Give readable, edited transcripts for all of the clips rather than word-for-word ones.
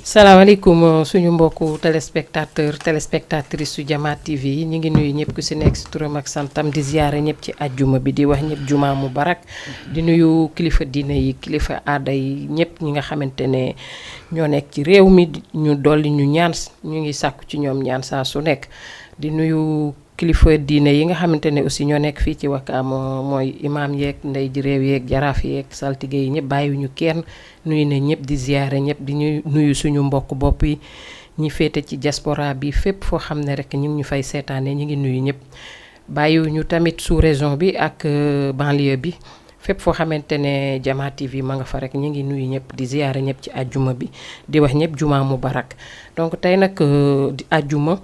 salaamaaleykum suñu mbokku téléspectatrice su Jama TV yi ñu ngi nuyu ñëpp ku si nekk si turam ak santam di ziyaare ñëpp ci àjjuma bi di wax ñëpp juma mubarak di nuyu kilifa diine yi kilifa aada yi ñëpp ñi nga xamante ne ñoo nekk ci réew mi ñu dolli ñu ñaan ñu ngi sàkku ci ñoom ñaan saa su nekk di nuyu kilifa diine yi nga xamante ne aussi ñoo nekk fii ci Wakaam mooy imaam yeeg ndey ji réew yeeg jaraaf yeeg saltige yi ñëpp bàyyiwuñu kenn nuyu ne ñëpp di ziyaare ñëpp di nuyu suñu mbokk bopp yi ñi féete ci diaspora bi fépp foo xam ne rek ñu ngi ñu fay seetaane ñu ngi nuyu ñëpp bàyyiwuñu tamit sous région bi ak banlieue bi fépp foo xamante ne Jama TV ma nga fa rek ñu ngi nuyu ñëpp di ziyaare ñëpp ci àjjuma bi di wax ñëpp juma mubarak donc tey nag di àjjuma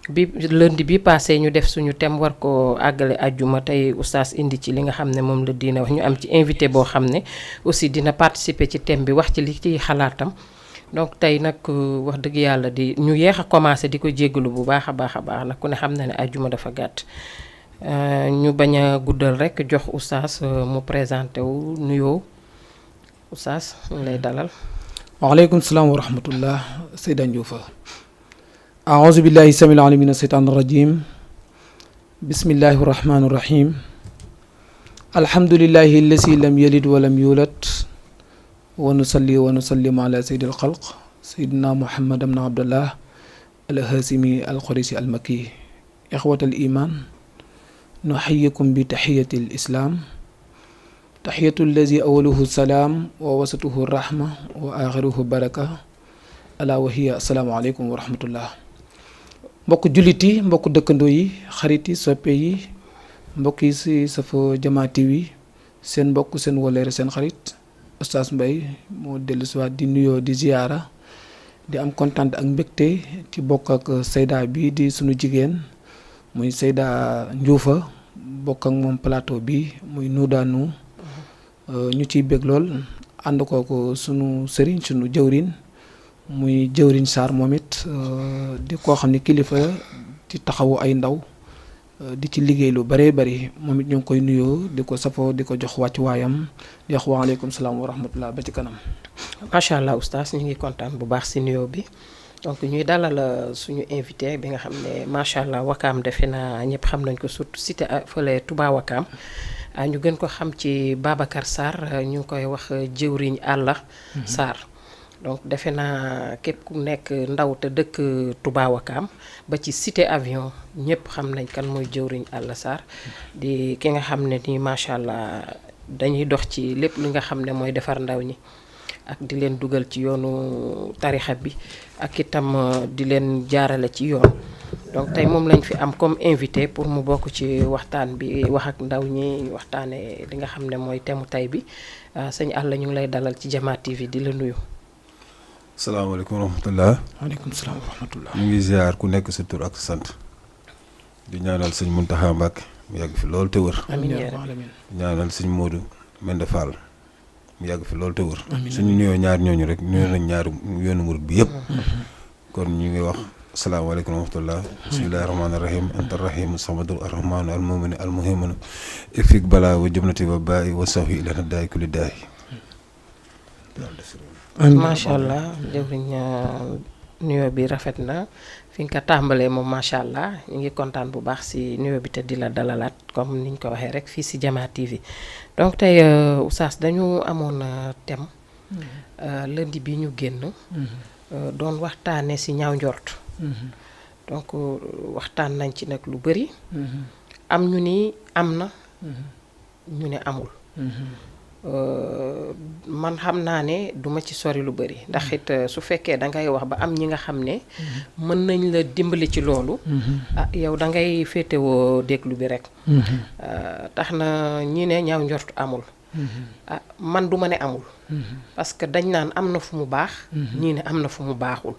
bi lundi bi passé ñu def suñu thème war ko àggale àjjuma tey oustaz indi ci li nga xam ne moom la diina wax ñu am ci invité boo xam ne aussi dina participer ci thème bi wax ci li ciy xalaatam donc tey nag wax dëgg yàlla di ñu yeex a commencé di ko jéggalu bu baax a baax nag ku ne xam na ne àjjuma dafa gàtt ñu bañ a guddal rek jox oustaz mu présenté wu nuyoo oustaz ñu lay dalal. waaleykum salaam wa rahmatullah Seyda Ndioufa. أعوذ بالله السميع العليم من الشيطان الرجيم بسم الله الرحمن الرحيم الحمد لله الذي لم يلد ولم يولد ونصلي ونسلم على سيد الخلق سيدنا محمد بن عبد الله الهاشمي القريشي المكي إخوة الإيمان نحييكم بتحية الإسلام تحية الذي أوله السلام ووسطه الرحمة وآخره بركة ألا وهي السلام عليكم ورحمة الله mbokk jullit yi mbokk dëkkandoo yi xarit yi soppe yi mbokk yi si safo Jama TV seen mbokk seen waleere seen xarit Oustaz Mbaye moo dellu si waat di nuyoo di ziyaara di am kontaan ak mbégte ci bokk ak Seyda bi di sunu jigéen muy Seyda Ndioufa bokk ak moom plateau bi muy Nuudaanu ñu ciy bég lool ànd kooko sunu sëriñ sunu jëwriñ muy jëwriñ Sarr moom it di koo xam ne kilifa ci taxawu ay ndaw di ci liggéey lu bëree bëri moom it ñu ngi koy nuyoo di ko safoo di ko jox wàcc waayam di wax waaleykum salaam wa rahmatullah ba ci kanam. macha allah oustaz ñu ngi kontaan bu baax si nuyoo bi donc ñuy dalal suñu invité bi nga xam ne macha allah Wakaam defe naa ñëpp xam nañ ko surtout cité fële Touba Wakaam ñu gën ko xam ci Babacar Sarr ñu ngi koy wax jëwriñ Alla Sarr. donc defe naa képp ku nekk ndaw te dëkk Touba Wakaam ba ci cité avion ñëpp xam nañ kan mooy jëwriñ Alla Sarr di ki nga xam ne nii macha allah dañuy dox ci lépp li nga xam ne mooy defar ndaw ñi ak di leen dugal ci yoonu tarixa bi ak itam di leen jaarale ci yoon donc tey moom lañ fi am comme invité pour mu bokk ci waxtaan bi wax ak ndaw ñi waxtaane li nga xam ne mooy thème tey bi sëñ Alla ñu ngi lay dalal ci Jama TV di la nuyu. salaamaaleykum wa rahmatullah. waaleykum salaam wa rahmatullah. ñu ngi ziar ku nekk sa tur ak sa sant di ñaanal sëñ Muntaxa Mbàkke mu yàgg fi loolu te wër. amiin di ñaanal sëñ Modou Mende Fall mu yàgg fi loolu te wër. suñu nuyoo ñaar ñooñu rek nuyoo nañ ñaari yoonu murid bi yëpp. kon ñu ngi wax salaamaaleykum wa rahmatullah. bismillahi rahmaani rahim anta rahimu samadu arrahmanu almumini almuhiminu ifik balaa wa jumlati wa baayi wa safi ilana daay kulli daay. macha allah jëwriñ nuyoo bi rafet na fi nga ko tàmbalee moom macha allah ñu ngi kontaan bu baax si nuyoo bi te di la dalalaat comme niñ ko waxee rek fii si Jama TV donc tey oustaz dañu amoon thème lundi bi ñu génn doon waxtaane si ñaaw njort donc waxtaan nañ ci nag lu bëri am ñu ni am na ñu ne amul man xam naa ne duma ci sori lu bëri ndax it su fekkee da ngay wax ba am ñi nga xam ne mën nañ la dimbali ci loolu yow da ngay féetewoo déglu bi rek tax na ñi ne ñaaw njort amul man duma ne amul parce que dañ naan am na fu mu baax ñii ne am na fu mu baaxul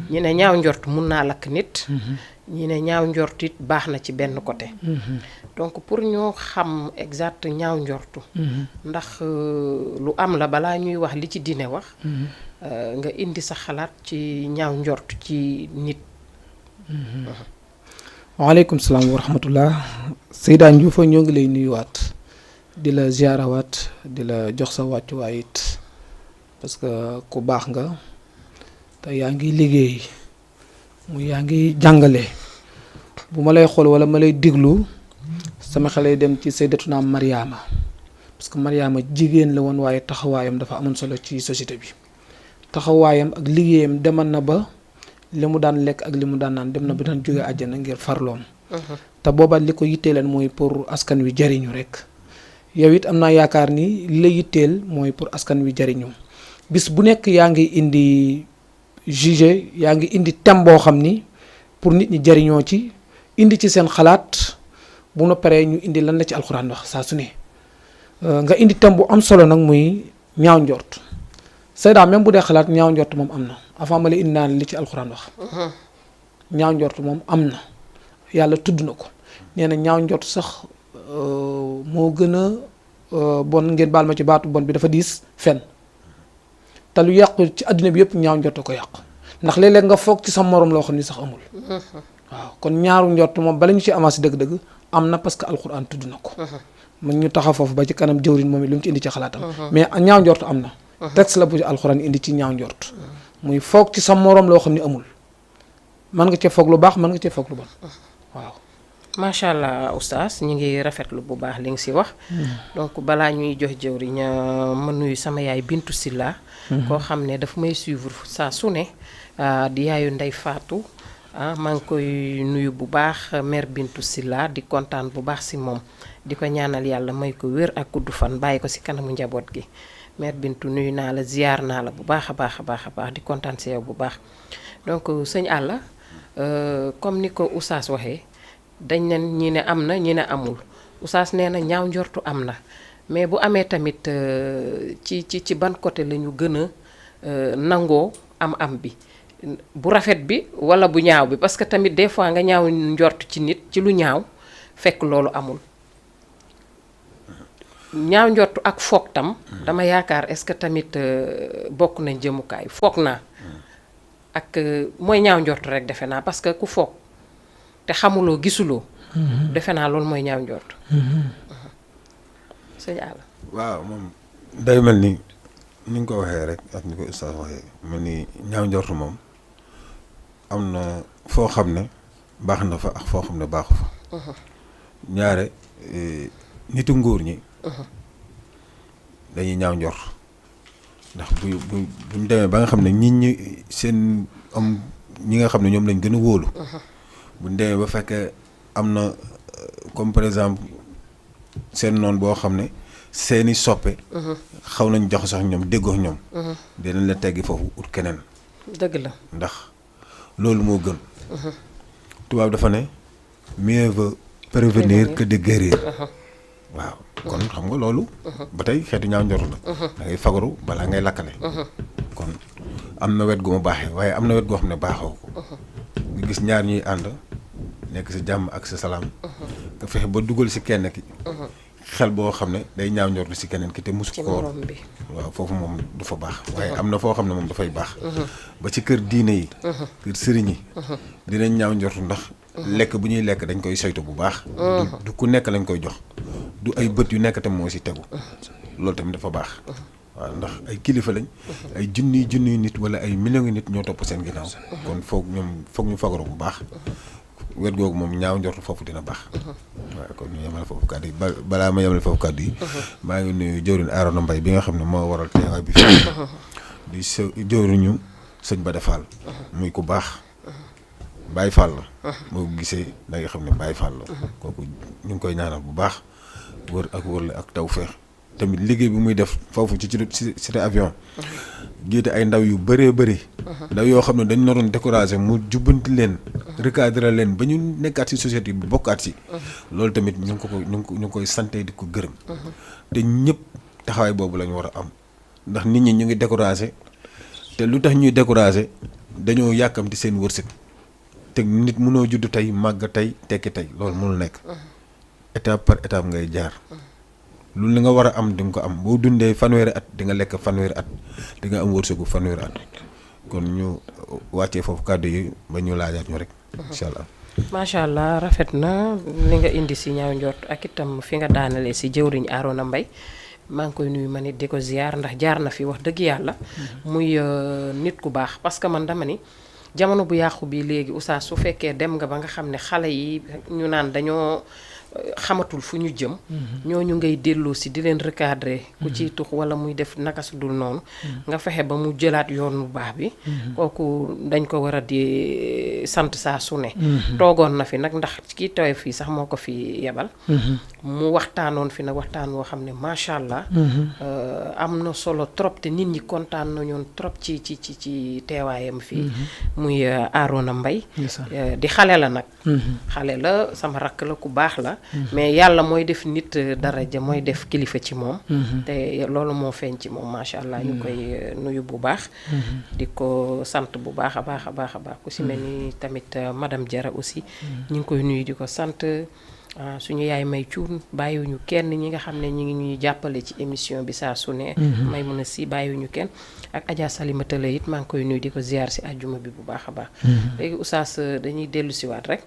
ñi ne ñaaw njort mun naa lakk nit ñi ne ñaaw njort it baax na ci benn côté donc pour ñoo xam exact ñaaw njortu ndax lu am la balaa ñuy wax li ci diine wax nga indi sa xalaat ci ñaaw njort ci nit. waaleykum salaam wa rahmatullah Seyda Ndioufa ñoo ngi lay nuyuwaat di la ziarawaat di la jox sa wàccuwaay it parce que ku baax nga te yaa ngi liggéey mu yaa ngi jàngale bu ma lay xool wala ma lay diglu sama xel lay dem ci Sayyidatuna Mariama parce que Mariama jigéen la woon waaye taxawaayam dafa amoon solo ci société bi taxawaayam ak liggéeyam demal na ba li mu daan lekk ak li mu daan naan dem na ba daan jóge àjjana ngir farloom te boobaat li ko yittee leen mooy pour askan wi jariñu rek yow it am naa yaakaar ni li la yitteel mooy pour askan wi jariñu bis bu nekk yaa ngi indi juge yaa ngi indi thème boo xam ni pour nit ñi jariñoo ci indi ci seen xalaat bu na paree ñu indi lan la ci alxuraan wax saa su ne nga indi thème bu am solo nag muy ñaaw njort Seyda même bu dee xalaat ñaaw njort moom am na avant ma la indi naan li ci alxuraan wax ñaaw njort moom am na yàlla tudd na ko nee na ñaaw njort sax moo gën a bon ngeen baal ma ci baatu bon bi dafa diis fen te lu yàqu ci àddina bi yëpp ñaaw njort ko yàq ndax léeg-léeg nga foog ci sa morom loo xam ni sax amul waaw kon ñaaru njort moom bala ñu ci avancé dëgg-dëgg am na parce que alxuraan tudd na ko man ñu taxaw foofu ba ci kanam jëwriñ moom it lu mu ci indi ci xalaatam mais ñaaw njort am na texte la bu alxuraan indi ci ñaaw njort muy foog ci sa morom loo xam ni amul mën nga cee foog lu baax mën nga cee foog lu bon waaw macha allah oustaz ñu ngi rafetlu bu baax li nga si wax donc balaa ñuy jox jëwriñ ma nuyu sama yaay Bintu Silla koo xam ne dafa may suivre saa su ne di yaayu Ndey Faatu maa ngi koy nuyu bu baax mère Bintu Silla di kontaan bu baax si moom di ko ñaanal yàlla may ko wér ak gudd fan bàyyi ko si kanamu njaboot gi mère Bintu nuyu naa la ziyaar naa la bu baax a baax a baax a baax di kontaan si yow bu baax donc sëñ Alla comme ni ko oustaz waxee dañ ne ñi ne am na ñi ne amul oustaz nee na ñaaw njortu am na mais bu amee tamit ci ban côté la ñu gën a nangoo am bi bu rafet bi wala bu ñaaw bi parce que tamit des fois nga ñaaw njort ci nit ci lu ñaaw fekk loolu amul ñaaw njortu ak foog tam dama yaakaar est-ce que tamit bokk nañ jëmukaay foog naa ak mooy ñaaw njortu rek defe naa parce que ku foog te xamuloo gisuloo defe naa loolu mooy ñaaw njort sëñ Alla waaw moom day mel ni nga ko waxee rek ak ni ko ustaas waxee mel ni ñaaw njort moom am na foo xam ne baax na fa ak foo xam ne baaxu fa ñaare nitu nguur ñi dañuy ñaaw njort ndax buñ demee ba nga xam ne nit ñi seen am ñi nga xam ne ñoom lañ gën a wóolu buñ demee ba fekkee am na comme par exemple seen noon boo xam ne seeni soppe xaw nañ jox sax ñoom déggoo ñoom dinañ la teggi foofu ut keneen dëgg la ndax loolu moo gën tubaab dafa ne mieux vaut prévenir que de guérir waaw kon xam nga loolu ba tey xeetu ñaaw njort la da ngay fagaru balaa ngay lakkale kon am na wet gu ma baaxee waaye am na wet goo xam ne baaxoo ko nga gis ñaar ñuy ànd nekk si jàmm ak si salaam nga fexe ba dugal si kenn ki xel boo xam ne day ñaaw njort si keneen ki te musu ko woon waaw foofu moom du fa baax waaye am na foo xam ne moom dafay baax ba ci kër diine yi kër sëriñ yi dinañ ñaaw njort ndax lekk bu ñuy lekk dañ koy saytu bu baax du ku nekk lañ koy jox du ay bët yu nekk tam moo si tegu loolu tamit dafa baax waaw ndax ay kilifa lañ ay junniy nit wala ay millions nit ñoo topp seen ginnaaw kon foog ñu fagaru bu baax wet googu moom ñaaw njort foofu dina baax waaw kon ñu yemale foofu kàddu yi balaa ma yemale foofu kàddu yi maa ngi nuyu jëwriñ Arona Mbaye bi nga xam ne moo waral teewaay bi fii di jëwriñu sëñ Bada Fall muy ku baax Baye Fall la boo ko gisee da nga xam ne Baye Fall la kooku ñu ngi koy ñaanal bu baax wër la ak tawfeex tamit liggéey bi muy def foofu ci cité avion jiite ay ndaw yu bëree bëri ndaw yoo xam ne dañ naroon découragé mu jubbanti leen recadrer leen ba ñu nekkaat ci société bi bokkaat ci loolu tamit ñu ngi koy santé di ko gërëm te ñëpp taxawaay boobu la ñu war a am ndax nit ñi ñu ngi découragé te lu tax ñuy découragé dañoo yàkkamti seen wërsëg te nit mënoo judd tey màgg tey tekki tey loolu mënul nekk étape par étape ngay jaar lu li nga war a am di nga ko am boo dundee fanweeri at di nga lekk fanweeri at di nga am wërsëgu fanweeri at kon ñu wàccee foofu kàddu yi ba ñu laajaat ñu rek incha allah. macha allah rafet na li nga indi si ñaaw njort ak itam fi nga daanalee si jëwriñ Arona Mbaye maa ngi koy nuyu ma nit di ko ziar ndax jaar na fi wax dëgg yàlla muy nit ku baax parce que man dama ni jamono bu yàqu bi léegi oustaz su fekkee dem nga ba nga xam ne xale yi ñu naan dañoo xamatul fu ñu jëm ñooñu ngay delloo si di leen recadrer ku ciy tux wala muy def naka su dul noonu nga fexe ba mu jëlaat yoon bu baax bi kooku dañ ko war a di sant saa su ne toogoon na fi nag ndax kii tooy fii sax moo ko fi yebal mu waxtaanoon fi nag waxtaan woo xam ne macha allah am na solo trop te nit ñi kontaan nañoon trop ci teewaayam fii muy Arona Mbaye di xale la nag xale la sama rakk la ku baax la mais yàlla mooy def nit daraja mooy def kilifa ci moom te loolu moo feeñ ci moom macha allah ñu koy nuyu bu baax di ko sant bu baax a baax a baax a baax ku si mel ni tamit madame Diarra aussi ñu ngi koy nuyu di ko sant suñu yaay may cuun bàyyiwuñu kenn ñi nga xam ne ñi ngi ñuy jàppale ci émission bi saa su ne may mën a si bàyyiwuñu kenn ak Adja Salimata la it maa ngi koy nuyu di ko ziar si àjjuma bi bu baax a baax léegi oustaz dañuy dellu siwaat rek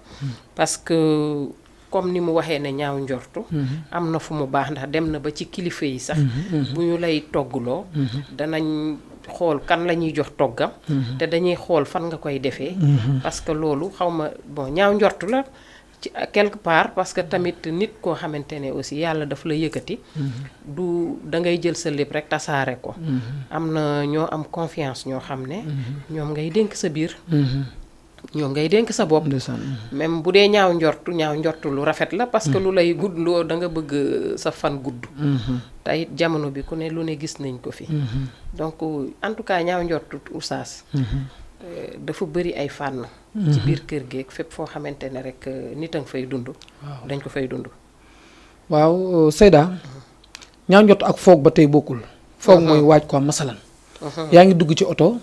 parce que comme ni mu waxee ne ñaaw njortu am na fu mu baax ndax dem na ba ci kilifa yi sax bu ñu lay toggloo danañ xool kan la ñuy jox toggam te dañuy xool fan nga koy defee parce que loolu xaw ma bon ñaaw njortu la ci quelque part parce que tamit nit koo xamante ne aussi yàlla daf la yëkkati du da ngay jël sa lépp rek tasaare ko am na ñoo am confiance ñoo xam ne ñoom ngay dénk sa biir ñoom ngay dénk sa bopp même bu dee ñaaw njortu lu rafet la parce que lu lay gudd loo da nga bëgg sa fan gudd te it jamono bi ku ne lu ne gis nañ ko fi donc en tout cas ñaaw njortu oustaz dafa bëri ay fànn ci biir kër gi ak fépp foo xamante ne rek nit a nga fay dund dañ ko fay dund waaw Seyda ñaaw njortu ak foog ba tey bokkul foog mooy waaj ko masalan yaa ngi dugg ci oto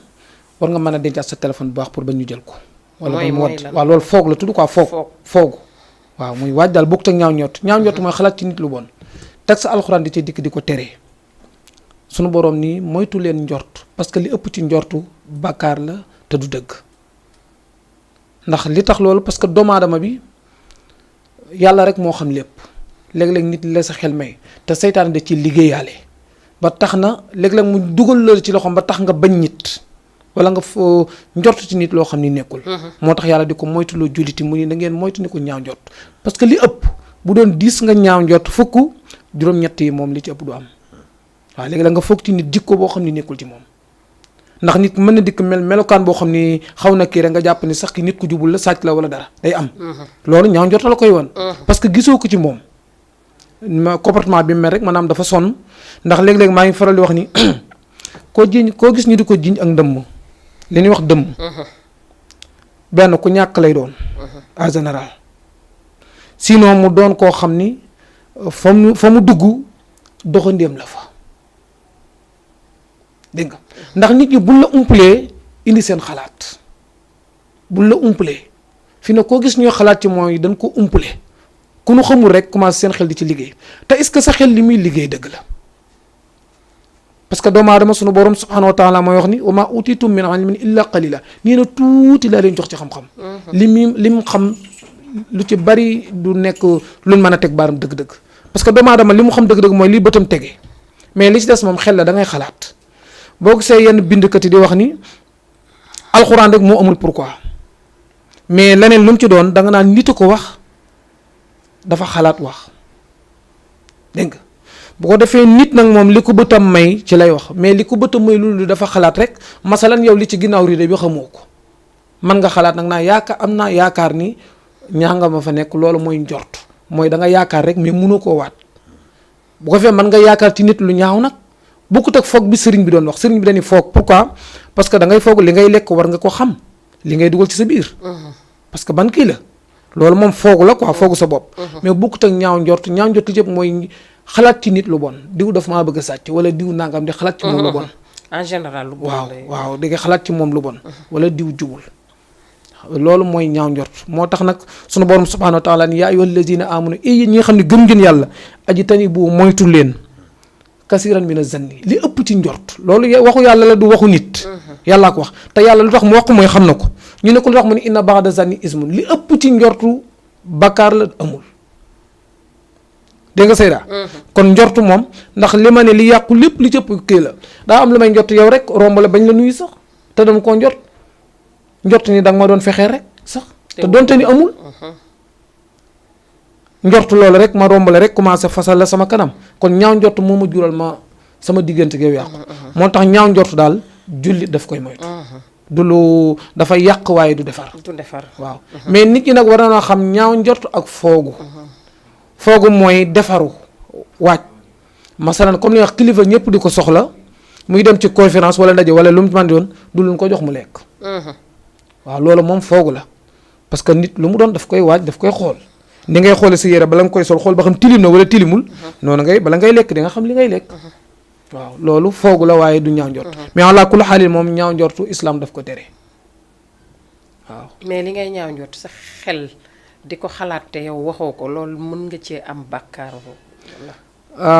war nga mën a dencaat sa téléphone bu baax pour ba ñu jël ko wala ba mu wadd waaw loolu foog la tudd quoi foogu waaw muy waaj daal bokkut ak ñaaw njort mooy xalaat ci nit lu bon teg sa alxuraan di ci dikk di ko tere sunu boroom nii moytu leen njort parce que li ëpp ci njortu bàkkaar la te du dëgg ndax li tax loolu parce que doomu aadama bi yàlla rek moo xam lépp léeg-léeg nit la sa xel may te seytaane da ci liggéeyaale ba tax na léeg-léeg mu dugal la ci loxoom ba tax nga bañ nit wala nga njort ci nit loo xam ni nekkul moo tax yàlla di ko moytuloo julliti mu ni da ngeen moytu ni ko ñaaw njort parce que li ëpp bu doon 10 nga ñaaw njort fukk juróom-ñett yi moom li ci ëpp du am waaw léegi la nga foog ci nit jikko boo xam ni nekkul ci moom ndax nit mën na dikk melokaan boo xam ni xaw na kii rek nga jàpp ni sax ki nit ku jubul la sàcc la wala dara day am loolu ñaaw njort la koy woon parce que gisoo ko ci moom comportement bi mel rek maanaam dafa sonn ndax léeg-léeg maa ngi faral di wax ni koo gis ñu di ko jiñ ak ndëmm li ñuy wax dëmm benn ku ñàkk lay doon en général sinon mu doon koo xam ni fa mu dugg doxandéem la fa dégg nga ndax nit ñi buñ la umpalee indi seen xalaat buñ la umpalee fi ne koo gis ñoo xalaat ci mooy dañ ko umpale ku nu xamul rek commencé seen xel di ci liggéey te est-ce que sa xel li muy liggéey dëgg la parce que doomu aadama sunu borom subhanahu wa taala mooy wax ni wa ma utitum min ilmin illa qalila nii na tuuti laa leen jox ci xam-xam li mu xam lu ci bari du nekk luñ mën a teg baaram dëgg-dëgg parce que doomu aadama li mu xam dëgg-dëgg mooy li bëtam tege mais li ci des moom xel la da ngay xalaat boo gisee yenn bindkat yi di wax ni alxuraan rek moo amul pourquoi mais leneen lu mu ci doon da nga naan nit a ko wax dafa xalaat wax dégg nga bu ko defee nit nag moom li ko bëtam may ci lay wax mais li ko bëtam may loolu dafa xalaat rek masalan yow li ci ginnaaw riide bi xamoo ko man nga xalaat nag am naa yaakaar ni ñaa nga ma fa nekk loolu mooy njort mooy da nga yaakaar rek mais mënoo koo waat bu ko fee man nga yaakaar ci nit lu ñaaw nag bokkut ak foog bi sëriñ bi doon wax sëriñ bi dañuy foog pourquoi parce que da ngay foog li ngay lekk war nga ko xam li ngay dugal ci sa biir parce que ban kii la loolu moom foogu la quoi foogu sa bopp mais bokkut ak ñaaw njort yëpp mooy xalaat ci nit lu bon diw daf maa bëgg a sàcc wala diw nangam di xalaat ci moom lu bon en général lu bon waaw di nga xalaat ci moom lu bon wala diw jubul loolu mooy ñaaw njort moo tax nag sunu borom subhanahu wa taala ni yaa ayyuhal lazina amanu yéen ñi nga xam ne gëm ngeen yàlla aji tani bu moytu leen kasiran mina zanni li ëpp ci njort loolu waxu yàlla la du waxu nit yàllaa ko wax te yàlla lu tax mu wax ko mooy xam na ko ñu ne ko lu tax mu ne inna ba'da zanni ismun li ëpp ci njortu bakkaar la amul dégg nga Seyda. kon njortu moom ndax li ma ne li yàqu lépp li cëpp kii la daa am lu may njort yow rek romb la bañ la nuyu sax te dama koo njort ni da nga ma doon fexee rek sax te donte ni amul. njort loolu rek ma romb la rek commencé fasal la sama kanam kon ñaaw njort moo ma jural ma sama diggante ak yow yàqu. moo tax ñaaw njort daal jullit daf koy moytu. du lu dafay yàq waaye du defar. waaw mais nit ñi nag war na xam ñaaw njort ak foogu. foogu mooy defaru waaj masalan comme li wax kilifa ñëpp di ko soxla muy dem ci conférence wala ndaje wala lu mu mën doon du luñ ko jox mu lekk. waaw loolu moom foogu la parce que nit lu mu doon daf koy waaj daf koy xool ni ngay xoole si yére bala nga koy sol xool ba xam tilim na wala tilimul noonu ngay bala ngay lekk di nga xam li ngay lekk. waaw loolu foogu la waaye du ñaaw njort. mais ala kulli xaalin moom ñaaw njortu islam daf ko tere waaw. mais li ngay ñaaw njort sa xel di ko xalaat te yow waxoo ko loolu mën nga cee am bàkkaar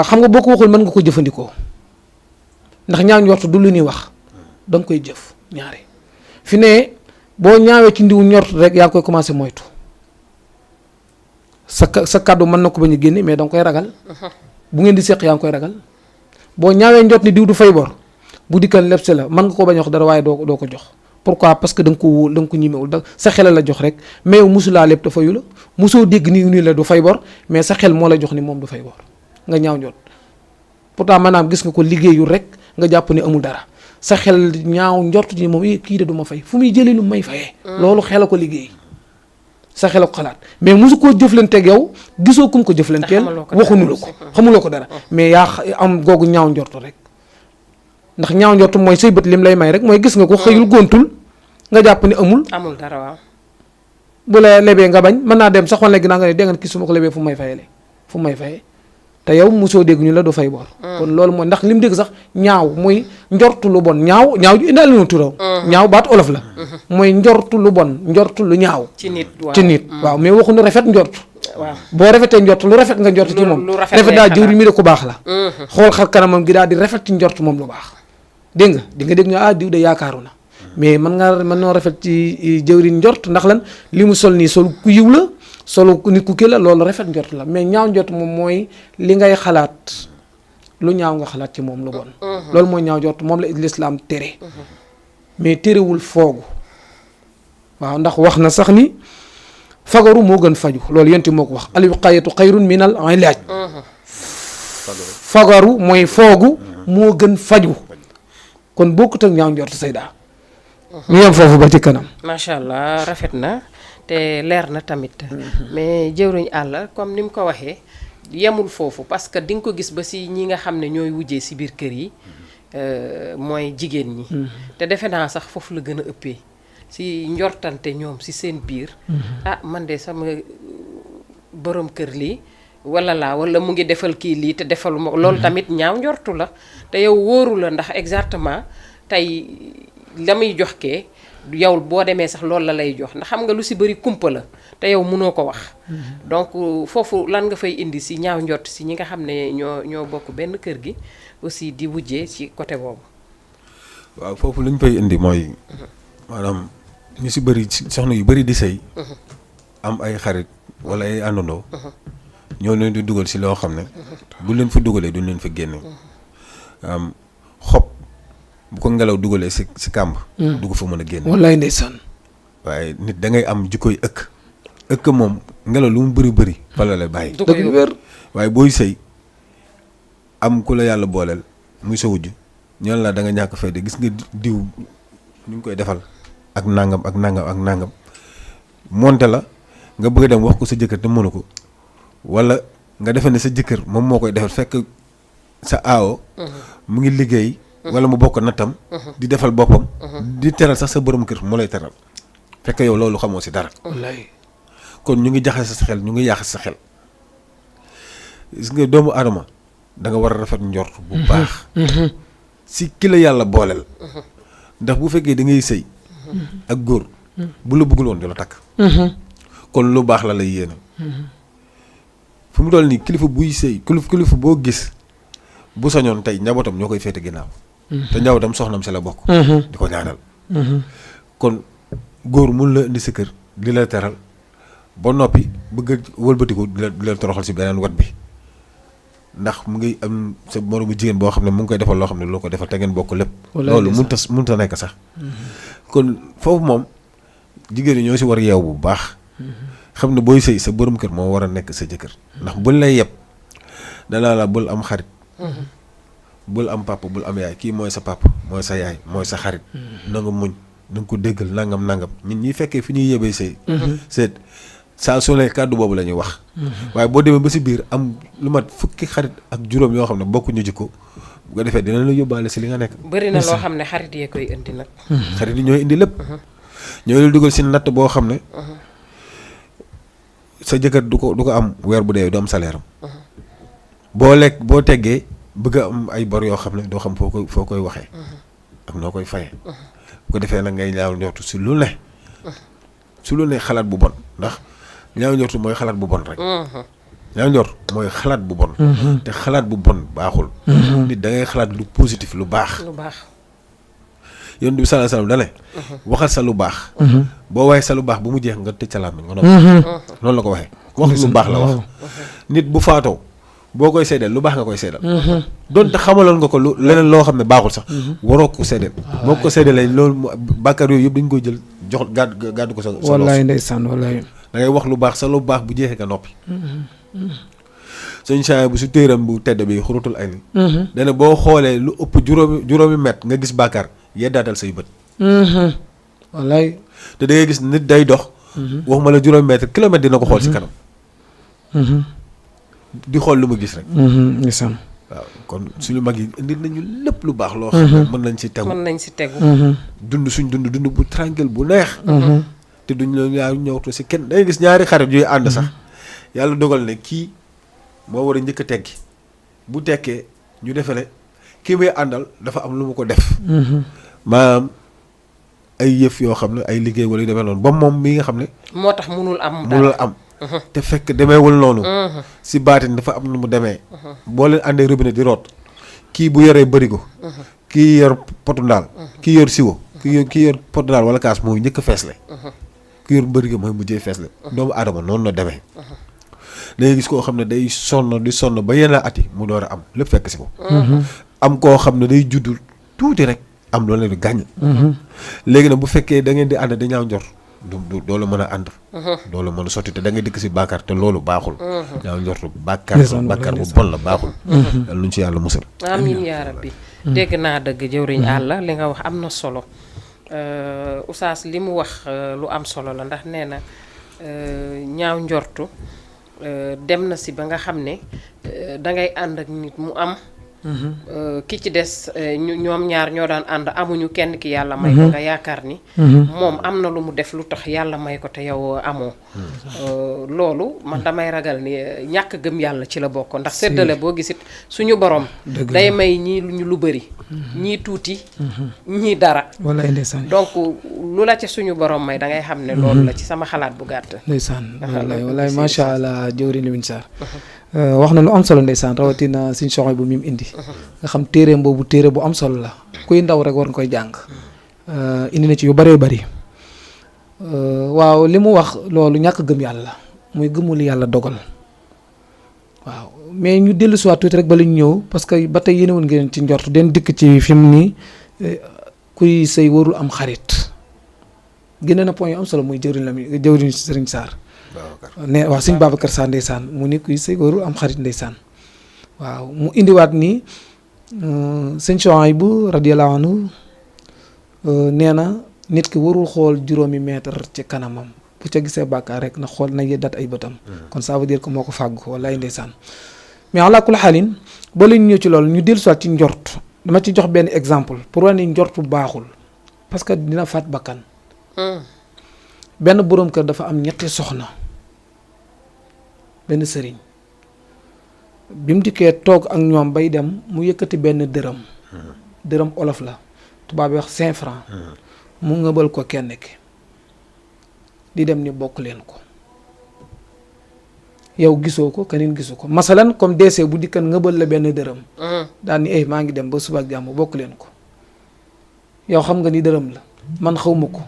xam nga boo ko waxul mën nga ko jëfandikoo ndax ñaaw njort du lu ñuy wax da nga koy jëf ñaari fi ne boo ñaawee ci ndiw njort rek yaa ngi koy commencé moytu sa kàddu mën na ko bañ a génne mais da nga koy ragal bu ngeen di seq yaa ngi koy ragal. boo ñaawee njot ni diw du fay bor bu dikkal lebse la mën nga ko bañ a wax dara waaye doo ko jox pourquoi parce que da nga ko wóol da nga ko ñimewul da sa xel la jox rek mais yow mosulaa lépp da fayu la mosoo dégg nii la du fay bor mais sa xel moo la jox ni moom du fay bor nga ñaaw njot pourtant maanaam gis nga ko liggéeyul rek nga jàpp ni amul dara sa xel ñaaw njort ni moom kii de du ma fay fu muy jëlee lu may fayee. loolu xel a ko liggéey sa xel a ko xalaat mais mosu koo jëflanteeg yow gisoo kum ko jëflanteel waxuñu la ko xamuloo ko dara mais yaa am googu ñaaw njortu rek ndax ñaaw njortu mooy say bët lim lay may rek mooy gis nga ko xëyul gontul nga jàpp ni amul dara waaw. bu la lebee nga bañ mën naa dem sax wala ginnaaw nga ne dégg nga kii su ma ko lebee fu may fayee te yow mosoo dégg ñu la du fay bor. kon loolu mooy ndax lim dégg sax ñaaw muy njortu lu bon ñaaw ju indaale ñu turaw ñaaw baat olof la mooy njortu lu bon njortu lu ñaaw ci nit waaw mais waxuñu rafet njort waaw boo rafetee njort lu rafet nga njort ci moom rafet daal jëwri mi de ku baax la xool xar kanamam gi daal di rafet ci njort moom lu baax dégg nga di nga dégg ñu diw de yaakaaru na mais mën noo rafet ci jëwri njort ndax lan li mu sol nii sol ku yiw la solo nit ku kii la loolu rafet njort la mais ñaaw njort moom mooy li ngay xalaat lu ñaaw nga xalaat ci moom lu bon loolu mooy ñaaw njort moom la lislaam tere mais terewul foogu waaw ndax wax na sax ni fagaru moo gën faju loolu yenti moo ko wax al wiqaayatu xayrun min al ilaaj fagaru mooy foogu moo gën faju kon bokkut ak ñaaw njort Seyda ñu yem foofu ba ci kanam macha allah rafet na te leer na tamit mais jëwriñ àll comme ni mu ko waxee yemul foofu parce que di nga ko gis ba si ñi nga xam ne ñooy wujjee si biir kër yi mooy jigéen ñi te defe naa sax foofu la gën a ëppee si njortante ñoom si seen biir man de sama borom kër lii wala mu ngi defal kii lii te defaluma loolu tamit ñaaw njortu la te yow wóoru la ndax exactement tey la muy jox kee yow boo demee sax loolu la lay jox ndax xam nga lu si bëri kumpa la te yow mënoo ko wax donc foofu lan nga fay indi si ñaaw njort si ñi nga xam ne ñoo bokk benn kër gi aussi di wujjee ci côté boobu. waaw foofu lu ñu fay indi mooy maanaam ñu si bëri soxna yu bëri di sëy am ay xarit wala ay àndandoo ñoo leen di dugal si loo xam ne bu leen fa dugalee duñ leen fa génne xob bu ko ngelaw dugalee si kàmb du ko fa mën a génne wallaay ndeysaan waaye nit da ngay am jikkoy ëkk moom ngelaw lu mu bëri fa la lay bàyyi dëgg wér waaye booy sëy am ku la yàlla booleel muy sa wujj ñoon la da nga ñàkk fay de gis nga diw ñu ngi koy defal ak nangam monte la nga bëgg a dem wax ko sa jëkkër te mënu ko wala nga defe ne sa jëkkër moom moo koy defal fekk sa aawo mu ngi liggéey wala mu bokk nattam di defal boppam di teral sax sa borom kër moo lay teral fekk yow loolu xamoo si dara wallaay kon ñu ngi jaxase sa xel ñu ngi yàq sa xel gis nga doomu aadama da nga war a rafet njort bu baax si ki la yàlla booleel ndax bu fekkee da ngay sëy ak góor bu la bëggul woon di la takk kon lu baax la lay yéene fu mu toll nii kilifa buy sëy kilifa boo gis bu sañoon tey njabootam ñoo koy féete ginnaaw te njabootam soxnam si la bokk di ko ñaanal kon góor mun la indi sa kër di la teral ba noppi bëgg a wëlbatiku di la toroxal si beneen wat bi ndax mu ngi am sa moromu jigéen boo xam ne mu ngi koy defal loo xam ne loo ko defal te ngeen bokk lépp. loolu mënut a nekk sax. kon foofu moom jigéen ñi ñoo si war a yeew bu baax. xam ne booy sëy sa borom kër moo war a nekk sa jëkkër. ndax buñ lay yeb danaa la bul am xarit. bul am papa bul am yaay kii mooy sa papa mooy sa yaay mooy sa xarit. na nga muñ na nga ko déggal nangam ñun ñi fekkee fi ñuy yebee sëy. seet saa su ne kàddu boobu la ñuy wax. waaye boo demee ba si biir am lu mat fukki xarit ak juróom yoo xam ne bokkuñu jikko bu ko defee dina la yóbbaale si li nga nekk. bëri na loo xam ne xarit yee koy indi nag. xarit yi ñooy indi lépp. ñooy la dugal si natt boo xam ne. sa jëkkër du ko am weer bu dee du am salaire am. boo teggee bëgg a am ay bor yoo xam ne doo xam foo koy waxee. ak noo koy fayee. bu ko defee nag ngay ñaaw njortu si lu ne. su lu ne xalaat bu bon ndax ñaaw njortu mooy xalaat bu bon rek. ñaaw njort mooy xalaat bu bon. te xalaat bu bon baaxul. nit da ngay xalaat lu positif lu baax. Yonent bi sallallahu alayhi wasallam da ne waxal sa lu baax. boo waxee sa lu baax bu mu jeex nga tëj sa làmmiñ nga noppi. noonu la ko waxee wax lu baax la wax. nit bu faatoo boo koy seedeel lu baax nga koy seedeel. donte xamaloon nga ko lu leneen loo xam ne baaxul sax. waroo ko seedeel. boo ko seedeelee loolu bàkkaar yooyu yëpp dañ koy jël jox gàddu ko sa loos. wallaay ndeysaan wallaay. da ngay wax lu baax sa lu baax bu jeexee nga noppi. sëñ Saay bu su téeram bu tedd bi xurutul ay ni dana boo xoolee lu ëpp juróomi mètre nga gis bàkkaar yeddaatal say bët. wallaay. te da ngay gis nit day dox. waxuma la juróomi mètre kilomètre dina ko xool si kanam. di xool lu ma gis rek. ndeysaan. waaw kon suñu mag yi indi nañu lépp lu baax loo xam ne mën nañ si tegu. dund suñ dund bu tranquille bu neex. te duñ la ñëwtu si kenn da ngay gis ñaari xarit yuy ànd sax yàlla dogal ne kii moo war a njëkk a teggi bu tekkee ñu defe ne kii muy àndal dafa am lu mu ko def. maanaam ay yëf yoo xam ne ay liggéey wala yu demee noonu ba moom mi nga xam ne. moo tax munul am. te fekk demeewul noonu. si baatin dafa am nu mu demee. boo leen àndee robinet di root kii bu yoree bërigo. kii yor potu ndaal. kii yor siwo. kii yor potu ndaal wala kaas mooy njëkk a feesle. kii yor bërigo mooy mujjee feesle. doomu aadama noonu la demee. da ngay gis koo xam ne day sonn ba yenn at yi mu door a am lépp fekk si ko. am koo xam ne day juddu tuuti rek am loolu leen di gàññ. léegi nag bu fekkee da ngeen di ànd dañaa njor doo la mën a ànd. doo la mën a sotti te da ngay dikk si bàkkaar te loolu baaxul. ñaaw njortu bàkkaar bu bon la baaxul. yàlla nuñ ci yàlla musal. amiin yaa rabbi. dégg naa dëgg jëwriñ àlla li nga wax am na solo. Oustaz li mu wax lu am solo la ndax nee na ñaaw njortu dem na si ba nga xam ne dangay ànd ak nit mu am. ki ci des ñoom ñaar ñoo daan ànd amuñu kenn ki yàlla may ko nga yaakaar ni moom am na lu mu def lu tax yàlla may ko te yow amoo. loolu man damay ragal ni ñàkk gëm yàlla ci la bokk ndax séddale boo gisit suñu borom day may ñii lu bëri ñii tuuti ñii dara. wallaay ndeysaan. donc lu la ca suñu borom may dangay xam ne loolu la ci sama xalaat bu gàtt. ndeysaan wallaay macha allah jëwriñ Lamine Sarr wax na lu am solo ndeysaan rawatina suñ soxoy bu mim indi nga xam téereem boobu téere bu am solo la kuy ndaw rek war nga koy jàng indi na ci yu bëree bëri waaw li mu wax loolu ñàkk gëm yàlla muy gëmul yàlla dogal waaw mais ñu dellu si waat tuuti rek ba la ñu ñëw parce que ba tey yéene woon ngeen ci njort den dikk ci fi mu nii kuy sëy warul am xarit génne na point yu am solo muy jëwriñ Sëriñ Sarr ne waaw sëñ Babacar Sarr ndeysaan mu ni kuy sëy warul am xarit ndeysaan waaw mu indiwaat ni sëñ Souhaïbou radiyallahu anhu nee na nit ki warul xool juróomi mètre ci kanamam bu ca gisee bàkkaar rek na xool na yeddaat ay bëtam kon ça veut dire que moo ko fàggu wallaay ndeysaan mais ala kulli xaalin boo leen ñëw ci loolu ñu dellu soit ci njort dama ci jox benn exemple pour wane ni njortu baaxul parce que dina faat bakkan benn boroom kër dafa am ñetti soxna benn sëriñ bi mu dikkee toog ak ñoom bay dem mu yëkkati benn dërëm olof la tubaab bi wax 5 francs mu ngëbal ko kenn ki di dem ni bokk leen ko yow gisoo ko keneen gisu ko masalan comme DC bu dikkan ngëbal la benn dërëm daal ni maa ngi dem ba suba ak jàmm bokk leen ko yow xam nga ni dërëm la man xawma ko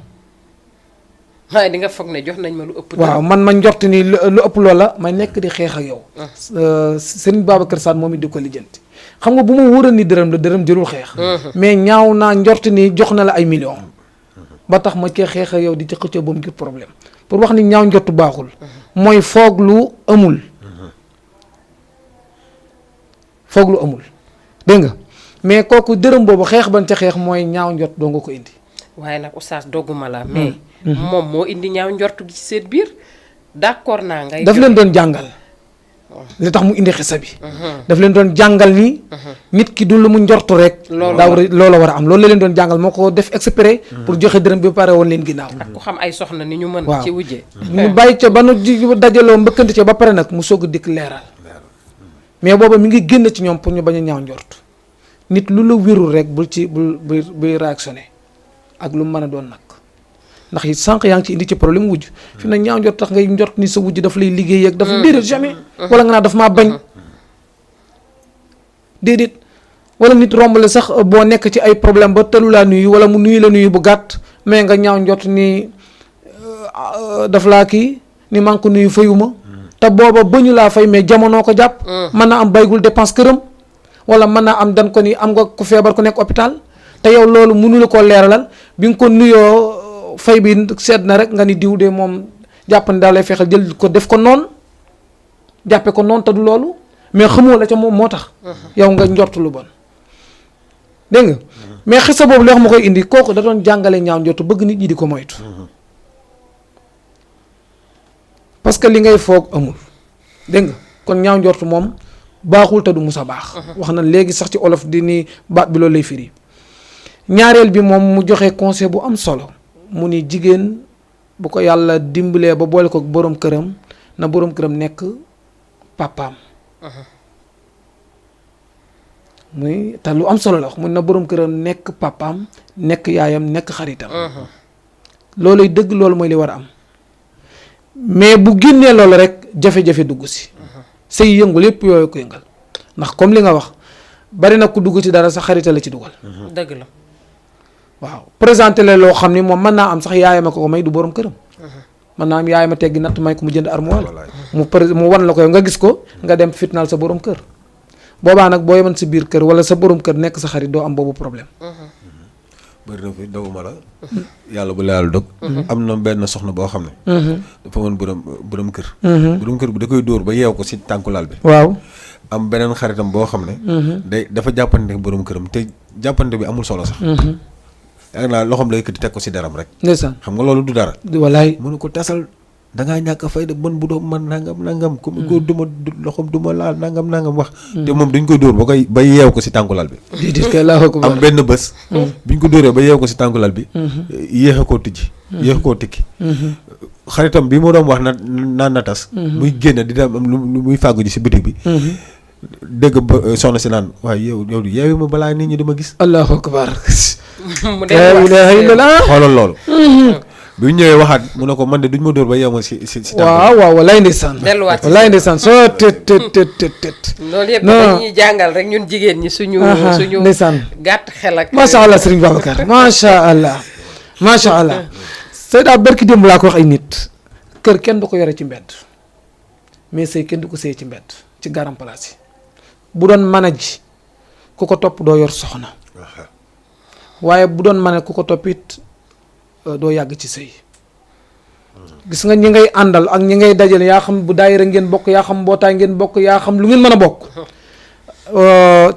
waaye di nga foog ne jox nañ ma lu ëpp. waaw man ma njort ni lu ëpp loola may nekk di xeex ak yow. Serigne Babacar Sall moom it di ko lijjanti xam nga bu ma wóoroon ni dërëm la dërëm jërul xeex. mais ñaaw naa njort ni jox na la ay millions. ba tax ma cee xeex ak yow di ci xëccoo ba mu ngir problème pour wax ni ñaaw njort baaxul. mooy foog lu amul. foog lu amul dégg nga mais kooku dërëm boobu xeex ban ca xeex mooy ñaaw njort doo nga ko indi. waaye nag oustaz dogguma la mais. moom moo indi ñaaw njort gi ci seen biir d'accord naa ngay. daf leen doon jàngal. li tax mu indi xisa bi. daf leen doon jàngal ni. nit ki du lu mu njortu rek. loolu war a am loolu la leen doon jàngal moo ko def exprès. pour joxe dërëm bi pare woon leen ginnaaw. ak ku xam ay soxna ni ñu mën. ci wujje ñu bàyyi ca ba nu dajaloo mbëkkante ca ba pare nag mu soog a dikk leeral. mais booba mi ngi génn ci ñoom pour ñu bañ a ñaaw njort nit lu la wérul rek bul réactionné ak lu mu mën a doon nag ndax it sànq yaa ngi ci indi ci problème wujj fi na ñaaw njort tax ngay njort ni sa wujj daf lay liggéey ak dafa déedéet jamais wala nga naa daf maa bañ déedéet wala nit romb la sax boo nekk ci ay problème ba tëlu laa nuyu wala mu nuyu la nuyu bu gàtt mais nga ñaaw njort ni daf laa kii ni maa ngi ko nuyu fayuma te booba bañu laa fay mais jamono ko jàpp. mën naa am baygul dépense këram wala mën naa am dan ko ni am nga ku feebar ku nekk hôpital te yow loolu mënu la koo leeralal bi nga ko nuyoo fay bi sedd na rek nga ni diw de moom jàpp ne daal lay fexeel jël ko def ko noonu jàppe ko noonu te du loolu mais xamoo la ca moom moo tax. yow nga njort lu bon dégg nga mais xisa boobu li wax ma koy indi kooku da doon jàngale ñaaw njortu bëgg nit ñi di ko moytu. parce que li ngay foog amul dégg nga kon ñaaw njort moom baaxul te du musa baax. wax na léegi sax ci olof di ni baat bi loolu lay firi. ñaareel bi moom mu joxe conseil bu am solo mu ni jigéen bu ko yàlla dimbalee ba boole ko borom këram na borom këram nekk papaam. muy te lu am solo la wax mu na borom këram nekk papaam nekk yaayam nekk xaritam. looluy dëgg loolu mooy li war a am. mais bu génnee loolu rek jafe-jafe dugg si say yëngul yëpp yooyu ko yëngal ndax comme li nga wax bari na ku dugg ci dara sa xarita la ci dugal. dëgg la. waaw présenté la loo xam ni moom mën naa am sax yaayama ko may du borom këram. mën naa am yaayama teggi natt may ko mu jënd armoire mu wan la ko nga gis ko nga dem fitnaal sa borom kër boobaa nag boo yeman si biir kër wala sa borom kër nekk sa xarit doo am boobu problème. bëri na fi dawuma la yàlla bu la yàlla dog am na benn soxna boo xam ne dafa woon borom kër borom kër bi da koy dóor ba yeew ko si tànku laal bi waaw am beneen xaritam boo xam ne dafa jàppante borom këram te jàppante bi amul solo sax yaa ngi naa loxoom la yëkkati teg ko si daram rek ndeysaan xam nga loolu du dara walaay mënu ko tasal dangaa ñàkk a fayda man bu doon man nangam comme góor duma loxoom duma laal nangam wax te moom dañ koy dóor ba yeew ko si tànkulal bi am benn bés biñ ko dóoree ba yeew ko si tànkulal bi yéex a koo tijji yéex a koo tikki xaritam bi mu doon wax naan na tas muy génn di dem am lu muy fàggu ji si bitig bi dégg ba soxna si naan waaye yow yeewi ma balaa nit ñi dama gis allahu akbar la ilaha illallah xoolal loolu bi ñëwee waxaat mu ne ko man de duñ ma dóor ba yeew ma si waaw walaay ndeysaan delluwaat walaay ndeysaan soo tët loolu yëpp dañuy jàngal rek ñun jigéen ñi suñu ndeysaan gàtt xel ak macha allah Serigne Babacar macha allah Seyda barki démb laa ko wax ay nit kër kenn du ko yore ci mbedd mais sëy kenn du ko sëy ci mbedd ci garam place yi bu doon mën a ji ku ko topp doo yor soxna waaye bu doon mën a ku ko topp it doo yàgg ci sëy gis nga ñi ngay àndal ak ñi ngay dajale yaa xam bu daayira ngeen bokk yaa xam mbootaay ngeen bokk yaa xam lu ngeen mën a bokk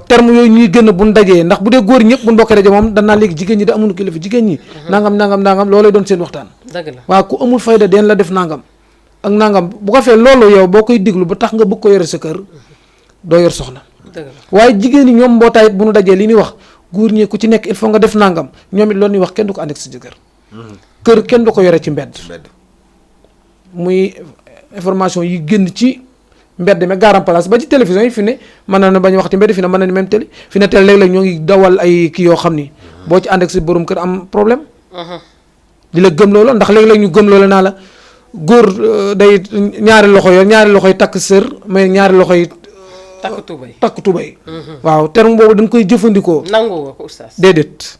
terme yooyu ñuy gën a buñ dajee ndax bu dee góor ñëpp buñ bokkee daje moom danaa léegi jigéen ñi da amuñu kilifa jigéen ñi nangam loolay doon seen waxtaan dëgg la waaw ku amul fayda den la def nangam ak nangam bu ko fee loolu yow boo koy diglu ba tax nga bëgg ko yore sa kër doo yor soxna waaye jigéen ñi ñoom mbootaay it bu ñu dajee li ñuy wax góor ñi ku ci nekk il faut nga def nangam ñoom it loolu ñuy wax kenn du ko ànd ak sa jëkkër kër kenn du ko yore ci mbedd muy information yi génn ci mbedd mi garam place ba ci télévision yi fi ne mën na bañ wax ci mbedd fi ne mën na ni même télé fi ne télé léeg-léeg ñoo ngi dawal ay kii yoo xam ni boo ci ànd ak sa borom kër am problème di la gëm loolu ndax léeg-léeg ñu gëm loolu naa la góor day ñaari loxo yi takk sër mais ñaari loxo yi takk tubay waaw terme boobu dañ koy jëfandikoo nangu ko oustaz déedéet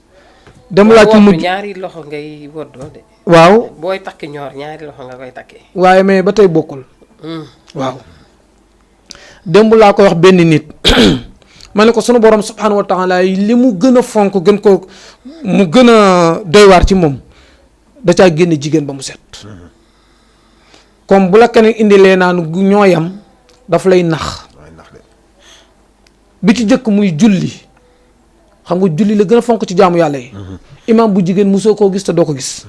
dem laa ci mujj ñaari loxo ngay woddoo de. waaw booy takk ñoor ñaari loxo nga koy takkee. waaye mais ba tey bokkul. waaw démb laa ko wax benn nit ma ne ko sunu borom subhanahu wa taala li mu gën a fonk gën ko mu gën a doy waar ci moom da caa génne jigéen ba mu set. comme bu la keneen indilee naan ñooyam daf lay nax. bi ci jëkk muy julli xam nga julli la gën a fonk ci jaamu yàlla yi. imam bu jigéen mosoo koo gis te doo ko gis.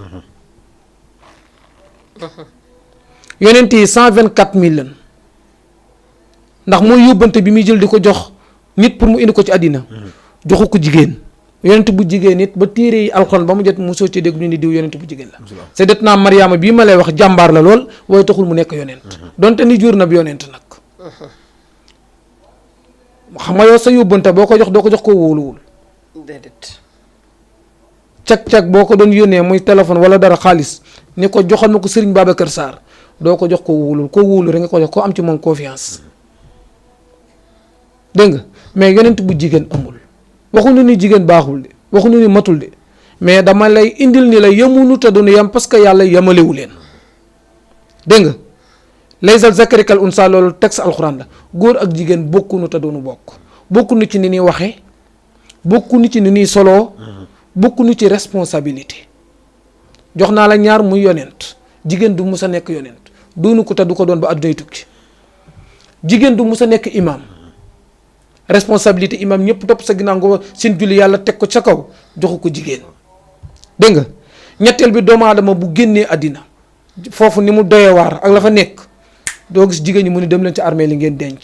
yonent yi 124 000 lan ndax mooy yóbbante bi muy jël di ko jox nit pour mu indi ko ci àddina joxu ko jigéen yonent bu jigéen it ba téere yi alxuraan ba mu jot mosoo ci dégg ñu ni diw yonent bu jigéen la. sayyidatuna Mariama bii ma lay wax jàmbaar la lool waaye taxul mu nekk yonent donte ni jur na bi yonent nag. xam nga yow sa yóbbante boo ko jox doo ko jox koo wóoluwul. déedéet. cag-cag boo ko doon yónnee muy téléphone wala dara xaalis ni ko joxal ma ko Serigne Babacar Sarr doo ko jox koo wóolul koo wóolu rek nga ko jox koo am ci moom confiance dégg nga mais yonent bu jigéen amul waxuñu ni jigéen baaxul de waxuñu ni matul de mais dama lay indil ni la yemunu te doonu yem parce que yàlla yemalewu leen dégg nga laysal zakari kal unsa loolu texte alxuraan la góor ak jigéen bokkunu te doonu bokkunu ci ni ñuy waxee bokkunu ci ni ñuy soloo bokkunu ci responsabilité jox naa la ñaar muy yonent jigéen du mus a nekk yonent doonu ko te du ko doon ba addunay tukki jigéen du mus a nekk imam responsabilité imam ñëpp topp sa ginnaaw nga seen julli yàlla teg ko ca kaw joxu ko jigéen dégg nga ñetteel bi doomu aadama bu génnee àddina foofu ni mu doyee waar ak la fa nekk doo gis jigéen ñi mu ni dem leen ci armée li ngeen denc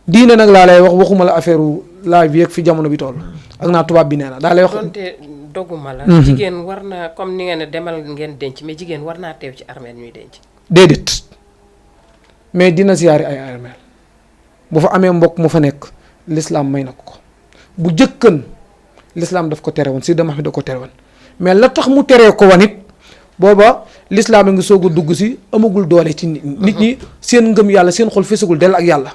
diine nag laa lay wax waxuma la affaire la vie ak fi jamono bi toll ak naa tubaab bi nee na daa lay wax. donte doguma la. jigéen war naa comme ni nga ne demal ngeen denc mais jigéen war naa teew ci armée ñuy denc. déedéet mais dina ziyaari ay armée bu fa amee mbokk mu fa nekk l'islam may na ko bu jëkkan l'islam daf ko tere woon si dama xam da ko tere woon mais la tax mu teree ko woon it booba l'islam a ngi soog a dugg si amagul doole ci nit ñi seen ngëm yàlla seen xol fesagul dell ak yàlla.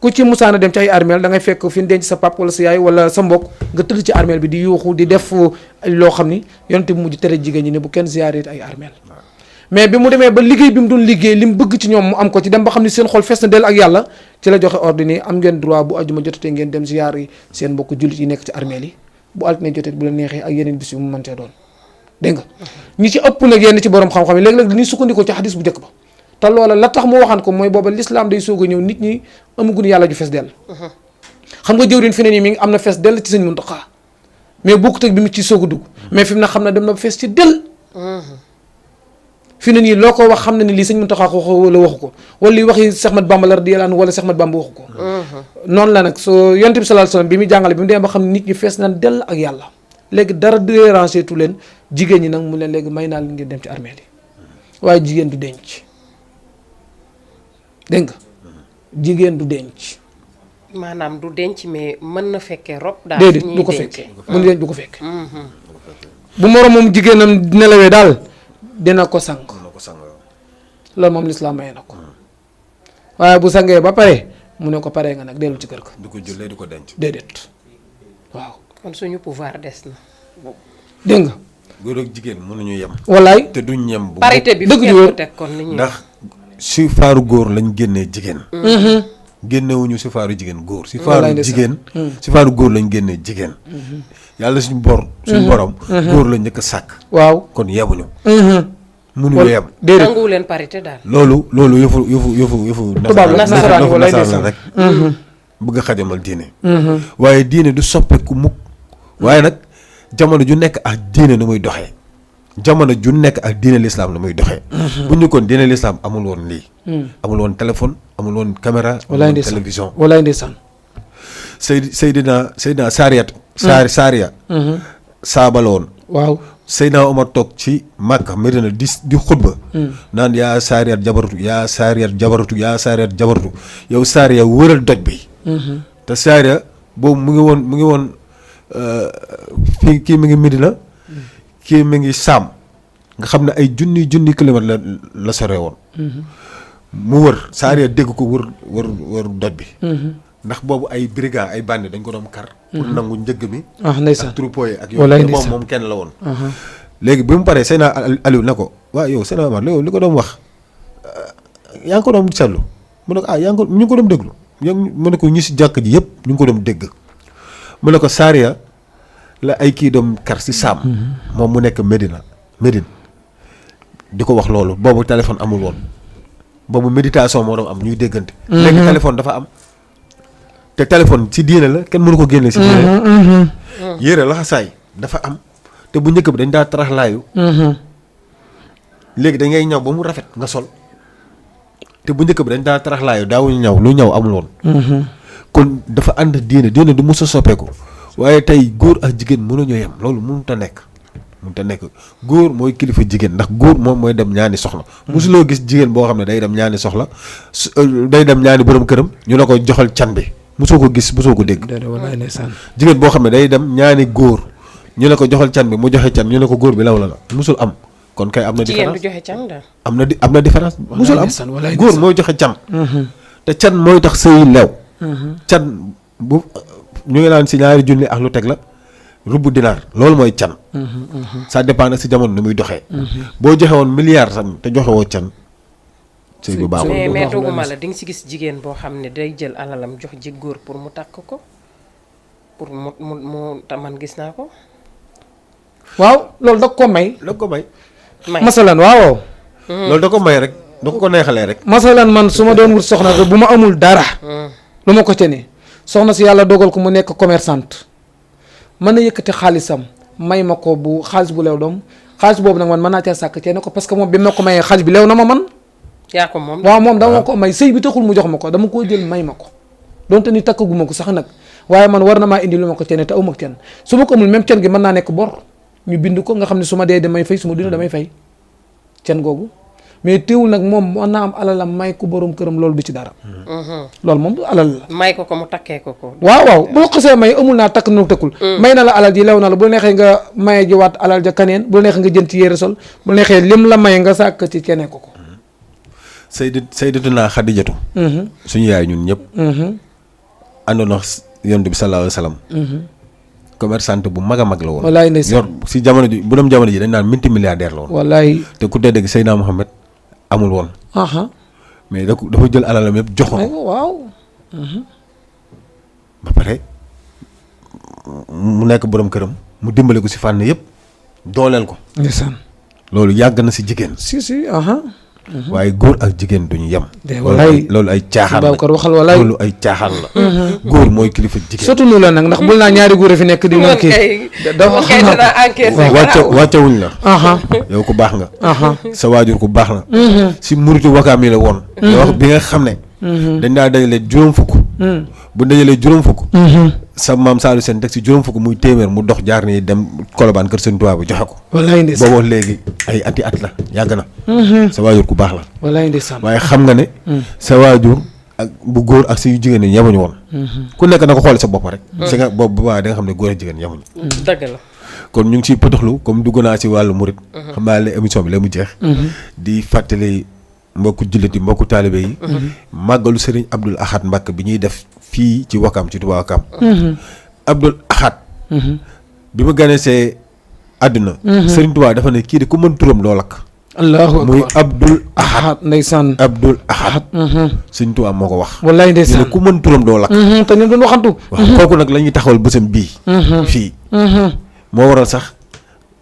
ku ci musaana dem ci ay armeel da ngay fekk fi denc sa pap wala sa yaay wala sa mbokk nga tëdd ci armeel bi di yuuxu di def loo xam ni yonent bi mujj tere jigéen ñi ne bu kenn ziyaare ay armeel mais bi mu demee ba liggéey bi mu doon liggéey li mu bëgg ci ñoom mu am ko ci dem ba xam ni seen xol fees na dell ak yàlla ci la joxe ordre ni am ngeen droit bu ajuma jotatee ngeen dem ziyaar yi seen mbokk jullit yi nekk ci armeel yi bu altine jotee bu la neexee ak yeneen bis yu mu mëntee doon dégg nga ñi ci ëpp nag yenn ci borom xam-xam yi léeg-léeg dañuy sukkandikoo ci xadis bu njëkk ba te loola la tax mu waxaan ko mooy booba l'islam day soog a ñëw nit ñi amaguñ yàlla ju fees dell xam nga jëwriñ fi ne nii mi ngi am na fees dell ci Sëñ Muntaxa mais bokkut ak bi mu ci soog a dugg mais fi mu ne xam na dem na fees ci dell fi ne nii loo ko wax xam na ni lii Sëñ Muntaxa ko wala waxu ko wala lii waxi Seex Ahmadu Bamba la radiyallaahu anhu wala Seex Ahmadu Bamba waxu ko noonu la nag soo Yonent bi sallallaahu alayhi wa sallam bi mu jàngale bi mu demee ba xam ne nit ñi fees nañ dell ak yàlla léegi dara déranger tu leen jigéen ñi nag mu leen léegi may naa leen ngeen dem ci armée li waaye jigéen du denc dégg nga jigéen du denc. maanaam du denc mais mën na fekkee rob. daal déedéet du ko fekkee mu denc du ko fekkee. bu moromam jigéenam nelawee daal dina ko sang. loolu moom lislaam may na ko. waaye bu sangee ba pare mu ne ko paree nga nag dellu ci kër ga. du ko jullee du ko denc. déedéet waaw. kon suñu pouvoir des na. dégg nga. góor ak jigéen mënuñu yem. wallaay te duñ yem. bu parité bi dëgg ju wér teg kon ni ñuy ndax si faaru góor lañ génnee jigéen. génnewuñu si faaru jigéen góor. si faaru jigéen. si faaru góor lañ génnee jigéen. yàlla suñu borom. góor la njëkk a sàkk. waaw kon yebuñu. mënuñu yem. déedéet nanguwu leen parité daal. loolu yëfu. tubaab nasaraan wala nasaraan rek. bëgg a xajamal diine. waaye diine du soppeeku mukk. waaye nag jamono ju nekk ak diine nu muy doxee. jamono ju nekk ak diine l'islam la muy doxee. bu ñu kon diine l'islam amul woon lii. amul woon téléphone amul woon caméra. amul woon télévision walaay ndeysaan. Seydina Saariyat. Saariya. saaba la woon. waaw Seydina Omar toog ci Makka Medina di xutba. naan yaa Saariyat jabaratu yaa Saariyat jabaratu yaa Saariyat jabaratu yow Saariya wëral doj bi. te Saariya boobu mu ngi woon fii kii mi ngi Medina. kii mi ngi saam nga xam ne ay junni kilomètre la sore woon mu wër Saariya dégg ko wër doj bi ndax boobu ay brigand ay bandi dañ ko doon kar pour nangu njëgg mi ndeysaan ak troupeau yi ak Wallaay yooyu ndeysaan. moom kenn la woon léegi bi mu paree Seydina Aliou ne ko waaw yow Seydina Omar li ko doon wax yaa ngi ko doon seetlu mu ne ko yaa ngi ko ñu ngi ko doon déglu mu ne ko ñi si jàkk ji yëpp ñu ngi ko doon dégg mu ne ko Saria la ay kii doon kar si saam moom mu nekk Médine di ko wax loolu boobu téléphone amul woon boobu méditation moo doon am ñuy déggante léegi téléphone dafa am te téléphone ci diine la kenn mënu ko génne si diine yére laxasaay dafa am te bu njëkk bi dañ daa taraxlaayu léegi da ngay ñaw ba mu rafet nga sol te bu njëkk bi dañ daa taraxlaayu daawuñu ñaw lu ñaw amul woon kon dafa ànd diine du mos a soppeeku waaye tey góor ak jigéen mënuñoo yem loolu mënut a nekk góor mooy kilifa jigéen ndax góor moom mooy dem ñaani soxla mosuloo gis jigéen boo xam ne day dem ñaani soxla day dem ñaani borom këram ñu la ko joxal can bi mosoo ko gis mosoo ko dégg jigéen boo xam ne day dem ñaani góor ñu la ko joxal can bi mu joxe can ñu ne ko góor bi law la mosul am kon kay am na différence jigéen du joxe can daal am na différence mosul am góor mooy joxe can te can mooy tax sëy lew can bu ñu ngi naan si ñaari junni ak lu teg la rubbu dinaar loolu mooy can ça dépend nag si jamono ni muy doxee boo joxe woon milliard tam te joxe woo can sëy bu baaxul mais doguma la di nga si gis jigéen boo xam ne day jël alalam jox ji góor pour mu takk ko pour mu man gis naa ko waaw loolu da ko may da ko may masalan waaw loolu da ko may rek da ko neexalee rek masalan man su ma doon wut soxna te bu ma amul dara lu ma ko ca ne soxna si yàlla dogal ko mu nekk commerçante mën na yëkkati xaalisam may ma ko bu xaalis bu lew doom xaalis boobu nag man mën naa caa sàkk cee ne ko parce que moom bi ma ko mayee xaalis bi lew na ma man yaa ko moom waaw moom dama ko may sëy bi taxul mu jox ma ko dama koo jël may ma ko donte ni takkaguma ko sax nag waaye man war na maa indi lu ma ko cene te aw ma cen su ma ko amul même cen gi mën naa nekk bor ñu bind ko nga xam ne su ma dee damay fay su ma dund damay fay cen googu mais teewul nag moom mën naa am alalam may ko borom këram loolu du ci dara loolu moom alal la may ko mu takkee ko waaw boo xasee may amul naa takk nu tëkkul may na la alal ji lew na la bu neexee nga maye jiwaat alal ja kaneen bu neexee nga jënd ci yére sol bu neexee lim la may nga sàkk ci keneen ko Sayyidatuna Xadijatu suñu yaay ñun ñëpp àndoon na Yonent bi sallallahu alayhi wa sallam commerçante bu mag a mag la woon wallaay ndeysaan yor si jamono ji bu doon jamono ji dañ naan multimilliardaire la woon wallaay te ku tedd gi Seydina Mohamed amul woon mais dafa jël alalam yëpp jox ko waaw ba pare mu nekk borom këram mu dimbale ko si fànn yëpp dooleel ko ndeysaan loolu yàgg na si jigéen si waaye góor ak jigéen duñu yem wallaay loolu ay caaxaan la Babacar waxal wallaay loolu ay caaxaan la góor mooy kilifa jigéen surtout nu la nag ndax bul naa ñaari góor a fi nekk di mën kii dafa wàccewuñ la yow ku baax nga sa waajur ku baax la si muritu wakaam yi la woon wax bi nga xam ne dañ daa dajale juróom fukk bu dajalee juróom fukk sa maam Saliou Sène teg si juróom fukk muy téeméer mu dox jaar nii dem Colobane kër Sëñ Tuubaa bi joxe ko wallaay ndeysaan boobu léegi ay anti at la yàgg na sa waajur ku baax la wallaay ndeysaan waaye xam nga ne sa waajur ak bu góor ak si jigéen ñi yemuñu woon ku nekk na ko xoole sa bopp rek si nga boobu ba da nga xam ne góor ak jigéen yemuñu dëgg la kon ñu ngi siy pëtaxlu comme dugg naa si wàllu murit xam naa ne émission bi la mu jeex di fàttali mbokku jullit yi mbokku taalibe yi màggalu Serigne Abdoul Ahad Mbacké bi ñuy def fii ci Wakam ci Touba Wakam Abdoul Ahad bi mu ganee see àdduna Serigne Touba dafa ne kii de ku mën turam doo lakk allahu akbar muy Abdoul Ahad ndeysaan Abdoul Ahad Serigne Touba moo ko wax wallaay ndeysaan ne ku mën turam doo lakk te ñu doon waxantu waaw kooku nag la ñuy taxawal bësam bii fii moo waral sax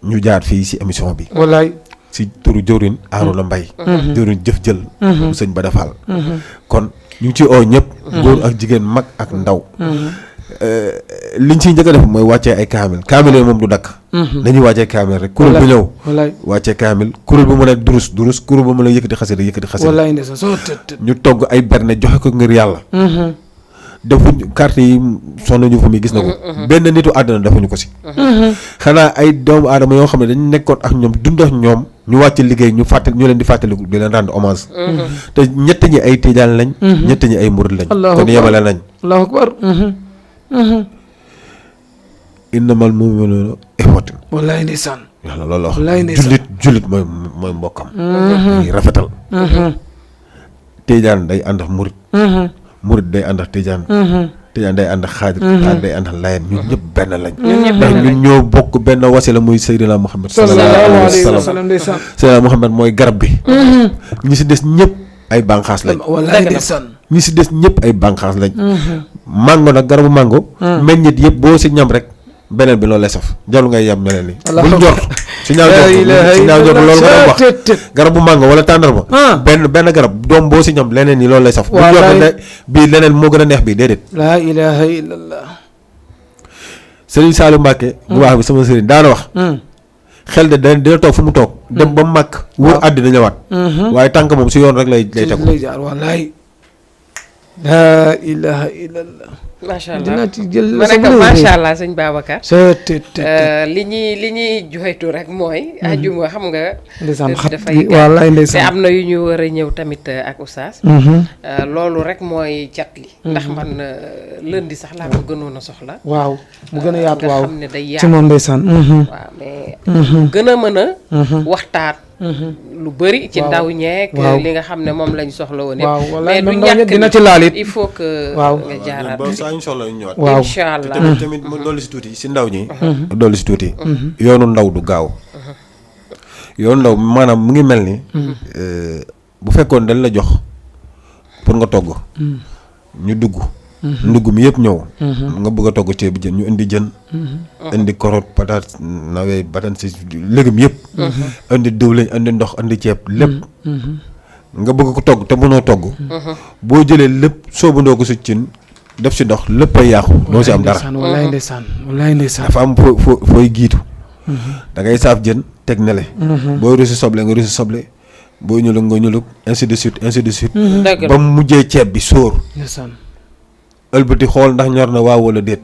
ñu jaar fii si émission bi wallaay si turu jëwrin Arouna Mbaye jëwrin jëf jël bu sëñ Bada Fall kon ñu ngi ci oo ñëpp góor ak jigéen mag ak ndaw liñ ciy njëkk a def mooy wàccee ay kaamil kaamil moom du dakk dañuy wàccee kaamil rek kuréel bu ñëw wàccee kaamil kuréel bu mën a durus kuréel bu mën a yëkkati xasida wallaay ndeysaan soo ñu togg ay berne joxe ko ngir yàlla defuñ carte yi soxna ñu fa mi gis na ko benn nitu àdduna defuñu ko si xanaa ay doomu aadama yoo xam ne dañu nekkoon ak ñoom dund ak ñoom ñu wàcc liggéey ñu leen di fàttaliku di leen rendre hommage te ñett ñi ay tijaan lañ ñett ñi ay murid lañ kon yemale nañ allahu akbar innamal mu'minuuna ixwatun wallaay ndeysaan yàlla loolu wax jullit mooy mbokkam muy rafetal tijaan day ànd ak murid murid day ànd ak tijaan tijaan day ànd ak xaadir xaadir day ànd ak layen ñun ñëpp benn lañ ñëpp ñun ñoo bokk benn wasila muy Seydina Muhammad sallallahu alayhi wa sallam Seydina Muhammad mooy garab bi ñi si des ñëpp ay bànqaas lañ wallaay ndeysaan ñi si des ñëpp ay bànqaas lañ mango nag garabu mango meññit yëpp boo si ñam rek beneen bi loolu lay saf jarul ngay yam meneen ni bul njort si ñaaw njort loolu nga doon wax garabu mango wala tàndarma benn garab doom boo si ñam leneen ni loolu lay saf bul njort ne bii leneen moo gën a neex bii déedéet laa ilaha illallah Sëriñ Saliou Mbacke bu baax bi sama sëriñ daana wax xel de dina toog fu mu toog dem ba màkk wër àddina ñëwaat waaye tànk moom si yoon rek lay tegu lay jaar wallaay laa ilaha illallah macha allah dinaa ci jël ma nekk macha allah sëñ Babacar li li ñuy joytu rek mooy ajuma xam nga ndeysaan xat dafay wallaay te ndeysaan am na yu ñu war a ñëw tamit ak oustaz loolu rek mooy cat li ndax man lundi sax laa ko gënoon a soxla waaw mu gën a yaatu nga waaw xam ne day ci yaatu moom ndeysaan waaw mais gën a mën a waxtaan lu bëri ci waaw. ndaw ñeek waaw. li nga xam ne moom lañ soxla woon waaw yëpp wallaay mais du même ndaw ñi ñàkk dina ni ci laal it il faut que waaw. nga jaaraat ba saa ñu soxla ñu ñëwaat waaw incha allah tamit mu dolli si tuuti si ndaw ñi dolli si tuuti yoonu ndaw du gaaw yoonu ndaw maanaam mu ngi mel ni bu fekkoon dañ la jox pour nga togg ñu dugg ndugg mi yëpp ñëw nga bëgg a togg ceebu jën ñu indi jën indi carotte patate nawe batan si légumes yëpp indi diwlin indi ndox indi ceeb lépp nga bëgg ko togg te mënoo togg boo jëlee lépp soobandoo ko si cin def si ndox lépp ay yàqu doo si am dara wallaay ndeysaan wallaay ndeysaan dafa am fooy giitu da ngay saaf jën teg nele booy rusi soble nga rusi soble booy ñulug nga ñulug ainsi de suite dëgg ba mu mujjee ceeb bi sóor ndeysaan ëlbati xool ndax ñor na waaw wala déet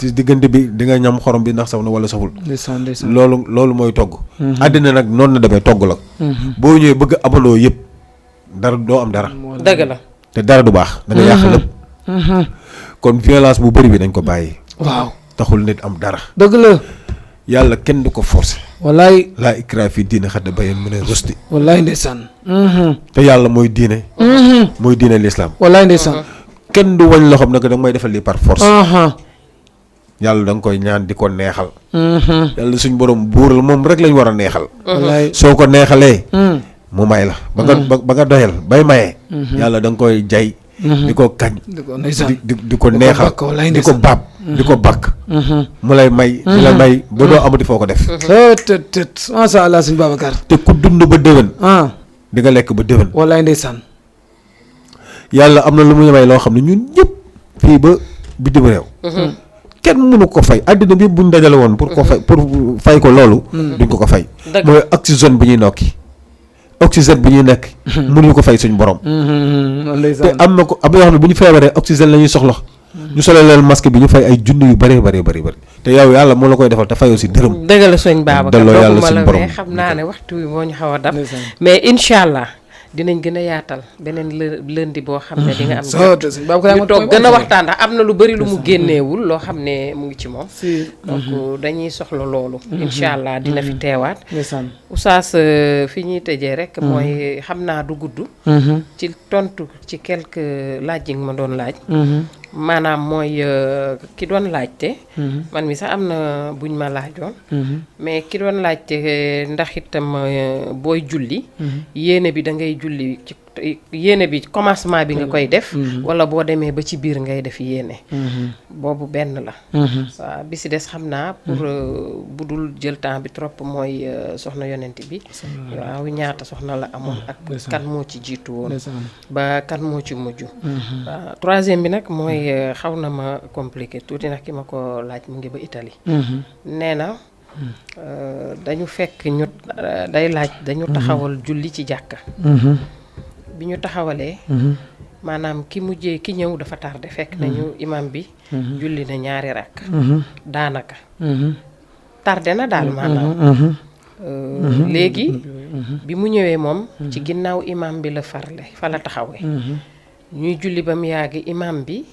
ci diggante bi di nga ñam xorom bi ndax saf na wala saful ndeysaan ndeysaan loolu mooy togg àddina nag noonu na demee togg la boo ñëwee bëgg amaloo yëpp dara doo am dara dëgg la te dara du baax da nga yàq lépp kon violence bu bëri bi dañ ko bàyyi waaw taxul nit am dara dëgg la yàlla kenn du ko forcer wallaay laa ikraa fi diine xadda bayen mu ne rusti wallaay ndeysaan te yàlla mooy diine lislaam wallaay ndeysaan kenn du wañ loxoom nag da nga may defal lii par force yàlla da nga koy ñaan di ko neexal yàlla suñ borom buural moom rek lañ war a neexal wallaay soo ko neexalee mu may la ba nga doyal bay mayee yàlla da nga koy jay di ko kañ di ko neexal di ko baab di ko bakk mu lay may di la may ba doo amati foo ko def tët masha Allah sëñ Babacar te ku dund ba déwén di nga lekk ba déwén wallaay ndeysaan yàlla am na lu muy may loo xam ne ñun ñëpp fii ba bitim réew kenn mënu ko fay àddina bi buñ dajale woon pour fay ko loolu duñ ko fay mooy oxygène bi ñuy nokki oxygène bi ñuy nekk mënuñu ko fay suñ borom te am na yoo xam ne bu ñu feebaree oxygène la ñuy soxla ñu solo leen masque bi ñu fay ay junni yu bëree bëri te yow yàlla moo la koy defal te fayoo si dërëm dëgg la sëñ Babacar delloo yàlla suñ borom mais xam naa ne waxtu wi moo ñu xaw a dab mais incha allah dinañ gën a yaatal beneen lundi boo xam ne di nga am ñu toog gën a waxtaan ndax am na lu bëri lu mu génneewul loo xam ne mu ngi ci moom donc dañuy soxla loolu incha allah dina fi teewaat oustaz fi ñuy tëjee rek mooy xam naa du gudd ci tontu ci quelques laaj yi nga ma doon laaj maanaam mooy ki doon laajte man mi sax am na buñ ma laajoon mais ki doon laajte ndax itam booy julli yéene bi da ngay julli ci yéene bi commencement bi nga koy def wala boo demee ba ci biir ngay def yéene boobu benn la waaw bi si des xam naa pour bu dul jël temps bi trop mooy soxna yonent bi waaw ñaata soxna la amoon ak kan moo ci jiitu woon ba kan moo ci mujj waaw troisième bi nag mooy xaw na ma compliqué tuuti nag ki ma ko laaj mu ngi ba Italie nee na dañu fekk ñu day laaj dañu taxawal julli ci jàkka bi ñu taxawalee maanaam ki mujjee ki ñëw dafa tardé fekk nañu imam bi julli na ñaari rakk daanaka tardé na daal maanaam léegi bi mu ñëwee moom ci ginnaaw imam bi la fa la taxawee ñuy julli ba mu yàgg imam bi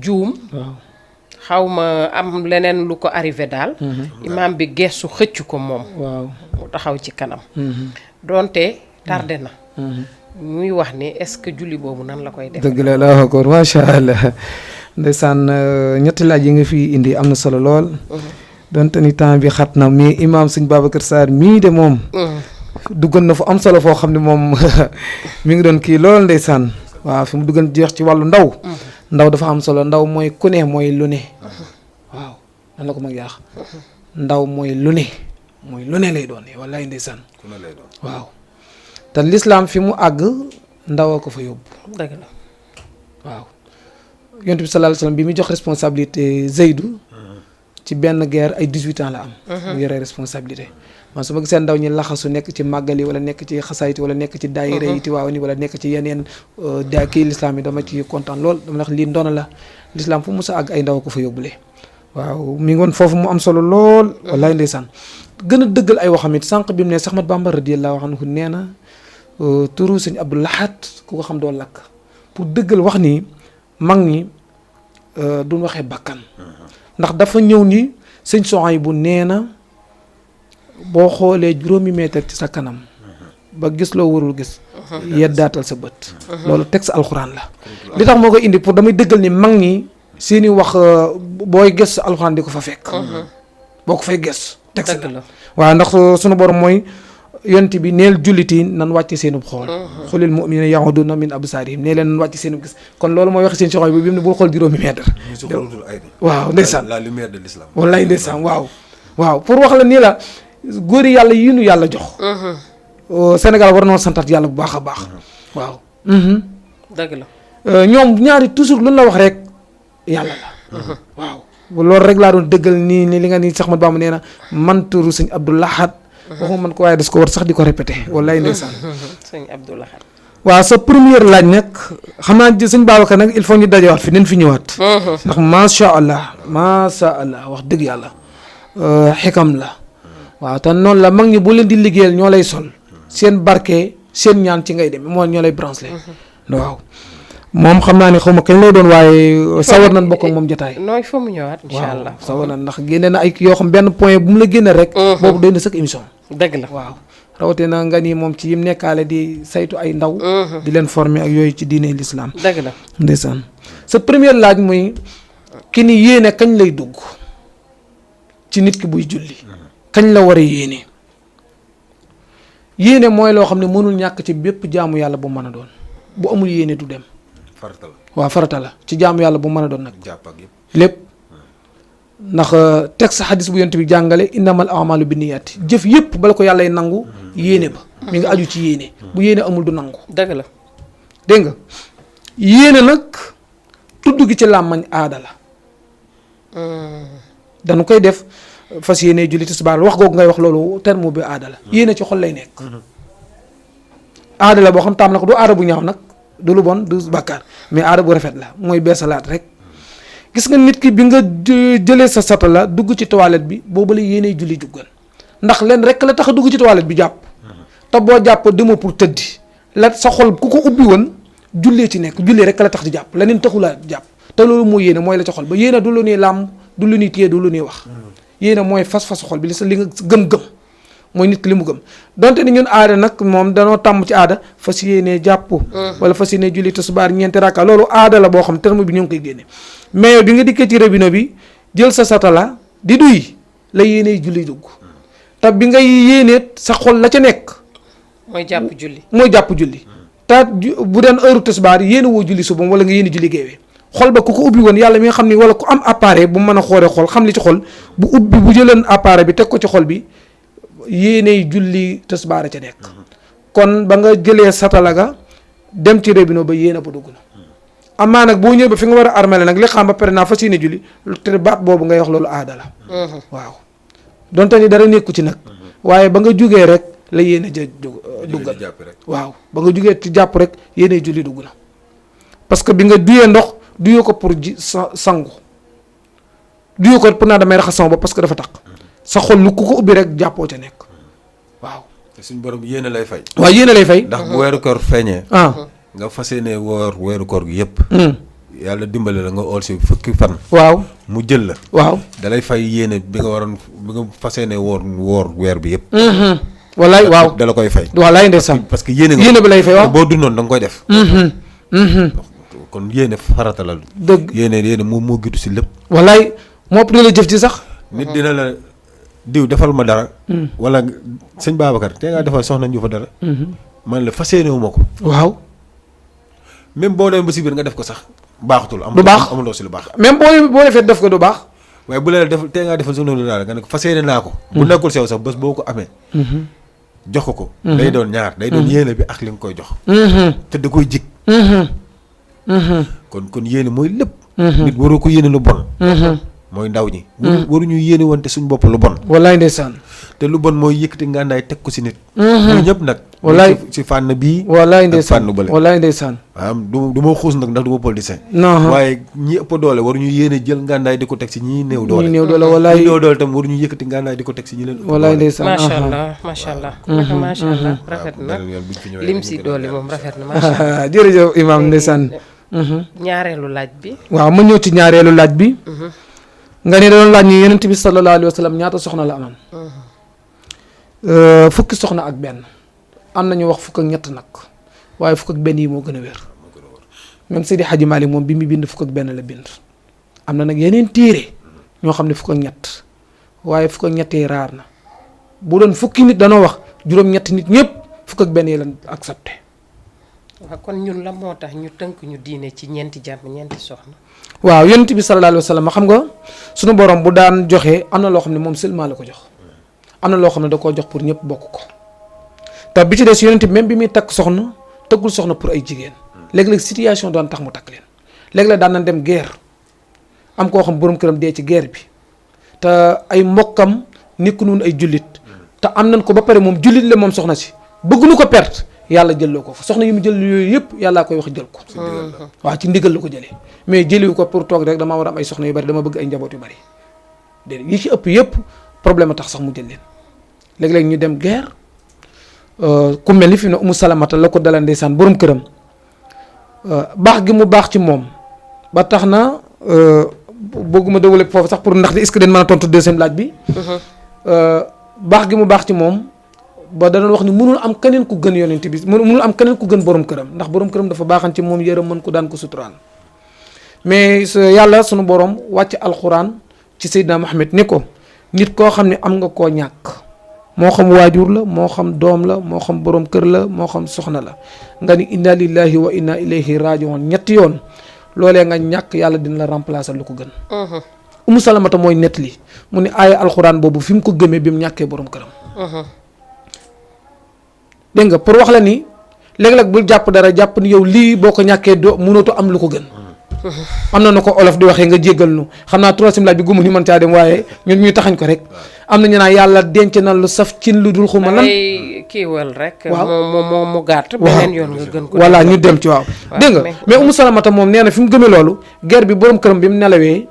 juum xaw ma am leneen lu ko arrivé daal imam bi gestu xëcc ko moom mu taxaw ci kanam donte tardé na muy wax ne est-ce que julli boobu nan la koy def. dëgg la Allahu akbar macha allah ndeysaan ñetti laaj yi nga fi indi am na solo lool. donte ni temps bi xat na mais imaam sëñ Babacar Sarr mii de moom. duggoon na fu am solo foo xam ne moom mi ngi doon kii lool ndeysaan waaw fi mu duggoon jeex ci wàllu ndaw. ndaw dafa am solo ndaw mooy ku ne mooy lu ne. waaw nan la ko mag yaax ndaw mooy lu ne lay doon wallaay ndeysaan. ku ne lay doon waaw te lislaam fi mu àgg ndaw a ko fa yóbbu. dëgg la waaw yonent bi sallallahu alayhi wasallam bi muy jox responsabilité Zeydu ci benn guerre ay 18 ans la am. mu yore responsabilité. man su ma gisee ndaw ñi laxasu nekk ci màggal yi wala nekk ci xasaayit wala nekk ci daayira yi Tiwaawan wala nekk ci yeneen kii lislaam yi dama ci kontaan lool dama wax lii ndono la lislaam fu mu sa àgg ay ndaw ko fa yóbbulee. waaw mi ngi woon foofu mu am solo lool. wallaay ndeysaan gën a dëggal ay waxam it sànq bi mu ne Seex Ahmadu Bamba radiyallahu anhu nee na turu sëñ Abdou Lahad ku ko xam doo lakk pour dëggal wax ni mag ñi duñ waxee bakkan ndax dafa ñëw ni sëñ Souhaïbou nee na boo xoolee juróomi mètre ci sa kanam ba gis loo warul gis yeddaatal sa bët loolu texte alxuraan la li tax moo koy indi pour damay dëggal ni mag ñi seeni wax booy gës alxuraan di ko fa fekk boo ko fay gës texte la waaw ndax sunu borom mooy yonent bi neel julliti nan wàcc seenub xool xulil mu'minina yaxuduna min absaarihim nee leen nan wàcc seenub gis kon loolu mooy wax seen soxoy bi mu ne bul xool juróomi mètre waaw ndeysaan la lumière de l'islam wallaay ndeysaan waaw pour wax la nii la góori yàlla yi nu yàlla jox Sénégal war na santat yàlla bu baax a baax waaw dëgg la ñoom ñaari toujours lu la wax rek yàlla la waaw loolu rek laa doon dëggal nii li nga ni Seex Ahmadu Bamba nee na man turu sëñ Abdou Lahad waxuma man ko waaye das ko war sax di ko répété wallaay ndeysaan sëñ Abdou Lahad waaw sa première laaj nag xam naa sëñ Babacar nag il faut ñu dajewaat fi nen fi ñëwaat ndax macha allah wax dëgg yàlla xikam la waaw te noonu la mag ñi bu leen di liggéeyal ñoo lay sol seen barke seen ñaan ci ngay dem moo ñoo lay branché waaw moom xam naa ne xaw ma kañ lay doon waaye sawar nañ bokk ak moom jotaay nooy fa mu ñëwaat incha allah sawar nañ ndax génne na ay yoo xam benn point bu mu la génne rek boobu doy na sëkk émission dëgg la waaw rawatina nga ni moom ci yim nekkaale di saytu ay ndaw di leen former ak yooyu ci diine l'islam dëgg la ndeysaan sa première laaj muy ki ni yéene kañ lay dugg ci nit ki buy julli kañ la war a yéene mooy loo xam ne mënul ñàkk ci bépp jaamu yàlla bu mën a doon bu amul yéene du dem farata la waaw farata la ci jaamu yàlla bu mën a doon nag jàpp ak yëpp lépp ndax texte xadis bu yonent bi jàngale innamal a'malu binniyaati jëf yëpp bala ko yàllay nangu yéene ba mi nga aju ci yéene bu yéene amul du nangu dëgg la dégg nga yéene nag tudd gi ci làmmañ aada la dañu koy def fas yéene julli tisbaar wax googu ngay wax loolu terme bi aada la yéene ci xol lay nekk aada la boo xam taam na ko du aada bu ñaaw nag du lu bon du bàkkaar mais aada bu rafet la mooy beesalaat rek gis nga nit ki bi nga jëlee sa sata la dugg ci toilette bi boobu la yéene julli duggal ndax leen rek la tax a dugg ci toilette bi jàpp te boo jàpp dema pour tëddi la sa xol ku ko ubbi woon jullee ci nekk jullee rek la tax di jàpp leneen taxula jàpp te loolu mooy yéene mooy la ca xol ba yéene du lu ñuy làmb du lu ñuy téye du lu ñuy wax yéene mooy fas-fasu xol bi li nga gëm-gëm mooy nit ki li mu gëm donte ni ñun aada nag moom danoo tàmm ci aada fas yéene jàpp wala fas yéene julli tisbaar ñeenti rakka loolu aada la boo xam terme bi ñu ngi koy génne mais yow bi nga dikkee ci robinet bi jël sa satala di duy la yéene julli dugg te bi ngay yéene sa xol la ca nekk mooy jàpp julli te bu deen heure tisbaar yéene woo julli suba wala nga yéene julli géewee xol ba ku ko ubbi woon yàlla mi nga xam ni wala ku am appareil bu mën a xooree xol xam li ci xol bu ubbi bu jëleen appareil bi teg ko ci xol bi yéeney julli tisbaar ca nekk kon ba nga jëlee satala ga dem ci robinet ba yéene ba dugg na amaa nag boo ñëwee ba fi nga war a armele nag li xam ba pare naa fas yéene julli te baat boobu ngay wax loolu aada la waaw donte ni dara nekku ci nag waaye ba nga jugee rek la yéene ja duggal waaw ba nga jugee ci jàpp rek yéeney julli dugg na parce que bi nga duyee ndox duyoo ko pour sangu duyoo ko pour naa damay raxas sama bopp parce que dafa taq sa xol lu ku ko ubbi rek jàppoo ca nekk waaw. te suñ borom yéene lay fay. waaw yéene lay fay. ndax bu weeru koor feeñee. nga fas yéene woor weeru koor gi yëpp. yàlla dimbale la nga ool si fukki fan. waaw mu jël la. waaw dalay fay yéene bi nga waroon bi nga fas yéene woor weer bi yëpp. wallaay waaw da la koy fay. wallaay ndeysaan parce que yéene bi lay fay waaw boo dundoon da nga koy def. kon yéene farata la. dëgg yéene moo gitu si lépp. wallaay moo ëpp la jëf ci sax. nit dina la diw defal ma dara. wala sëñ Babacar te ngaa defal soxna Ndioufa dara. man la fas yéene wu ma ko. waaw. même boo demee ba si biir nga def ko sax baaxatul. du baax amuloo si lu baax. même boo defee def ko du baax. waaye bu la def tey ngaa defal soxna Ndioufa nga ne ko fas yéene naa ko. bu nekkul sew sax bés boo ko amee. jox ko. day doon ñaar day doon yéene bi ak li nga koy jox. te da koy jig. kon yéene mooy lépp. nit waroo ko yéene lu bon. mooy ndaw ñi. waruñu yéene wante suñ bopp lu bon. wallaay ndeysaan. te lu bon mooy yëkkati ngànnaay teg ko si nit. muy ñëpp nag. wallaay si fànn bii. wallaay ndeysaan fànn bële. wallaay ndeysaan. waaw du ma xuus nag ndax du ma politicien. non waaye ñi ëpp doole waruñu yéene jël ngànnaay di ko teg si ñi néew doole. ñi néew doole wallaay ñi néew doole tam waruñu yëkkati ngànnaay di ko teg si ñi leen. wallaay ndeysaan macha allah macha allah. macha allah rafet na lim si doole moom rafet na macha allah. jërëjëf Imaam ndeysaan. ñaareelu laaj bi. waaw ma ñëw ci ñaareelu laaj bi. nga ne doon laaj ñu Yonent bi sallallahu alayhi wa sallam ñaata soxna la amoon. fukki soxna ak benn. am nañu wax fukk ak ñett nag waaye fukk ak benn yi moo gën a wér. même Seydi Hadji Malick moom bi mu bind fukk ak benn la bind. am na nag yeneen téere ñoo xam ne fukk ak ñett waaye fukk ak ñett yi raar na bu doon fukki nit danoo wax juróom-ñetti nit ñëpp fukk ak benn yi lañ accepté. waaw kon ñun la moo tax ñu tënk ñu diine ci ñeenti jàmm ñeenti soxna. waaw Yonent bi sallallahu alayhi wa sallam xam nga sunu borom bu daan joxe am na loo xam ne moom seulement la ko jox am na loo xam ne da koo jox pour ñëpp bokk ko te bi ci des Yonent bi même bi muy takk soxna tëggul soxna pour ay jigéen léeg-léeg situation doon tax mu takk leen léeg-léeg daan nañ dem guerre am koo xam borom këram dee ci guerre bi te ay mbokkam nekku noonu ay jullit te am nañ ko ba pare moom jullit la moom soxna si bëgguñu ko perte yàlla jëlloo ko fa soxna yi mu jël yooyu yëpp yàllaa koy wax jël ko. waaw ci ndigal la ko jëlee mais jëliwu ko pour toog rek damaa war a am ay soxna yu bari dama bëgg ay njaboot yu bari déedéet yi ci ëpp yëpp problème a tax sax mu jël leen léeg-léeg ñu dem guerre ku mel ni fi ne Umu Salamata la ko dala ndeysaan borom këram baax gi mu baax ci moom ba tax na bëgguma développer foofu sax pour ndax est-ce que dañ mën a tontu deuxième laaj bi. baax gi mu baax ci moom. ba danoon wax ni mënul am keneen ku gën yonent bi mënul am keneen ku gën borom këram ndax borom këram dafa baaxan ci moom yërëm mën ko daan ko suturaal mais yàlla sunu borom wàcc alxuraan ci Seydina Muhammad ni ko nit koo xam ne am nga koo ñàkk moo xam waajur la moo xam doom la moo xam borom kër la moo xam soxna la nga ni inna lillahi wa inna ilayhi rajiun ñetti yoon loolee nga ñàkk yàlla dina la remplacer lu ko gën. Umu Salamata mooy nettali mu ne aaya alxuraan boobu fi mu ko gëmee bi mu ñàkkee borom këram. dégg nga pour wax la ni léeg-léeg bul jàpp dara jàpp ni yow lii boo ko ñàkkee doo mënatoo am lu ko gën. am na ko olof di waxee nga jéggal nu xam naa troisième laaj bi gumu ñu mën caa dem waaye ñun ñuy taxañ ko rek am na ñu naan yàlla denc na lu saf cin lu dul xuma lan. kiiwal rek. waaw mu gàtt. beneen yoon nga gën ko. voilà ñu dem ci waaw. dégg nga mais Umu Salamata moom nee na fi mu gëmee loolu guerre bi borom këram bi mu nelawee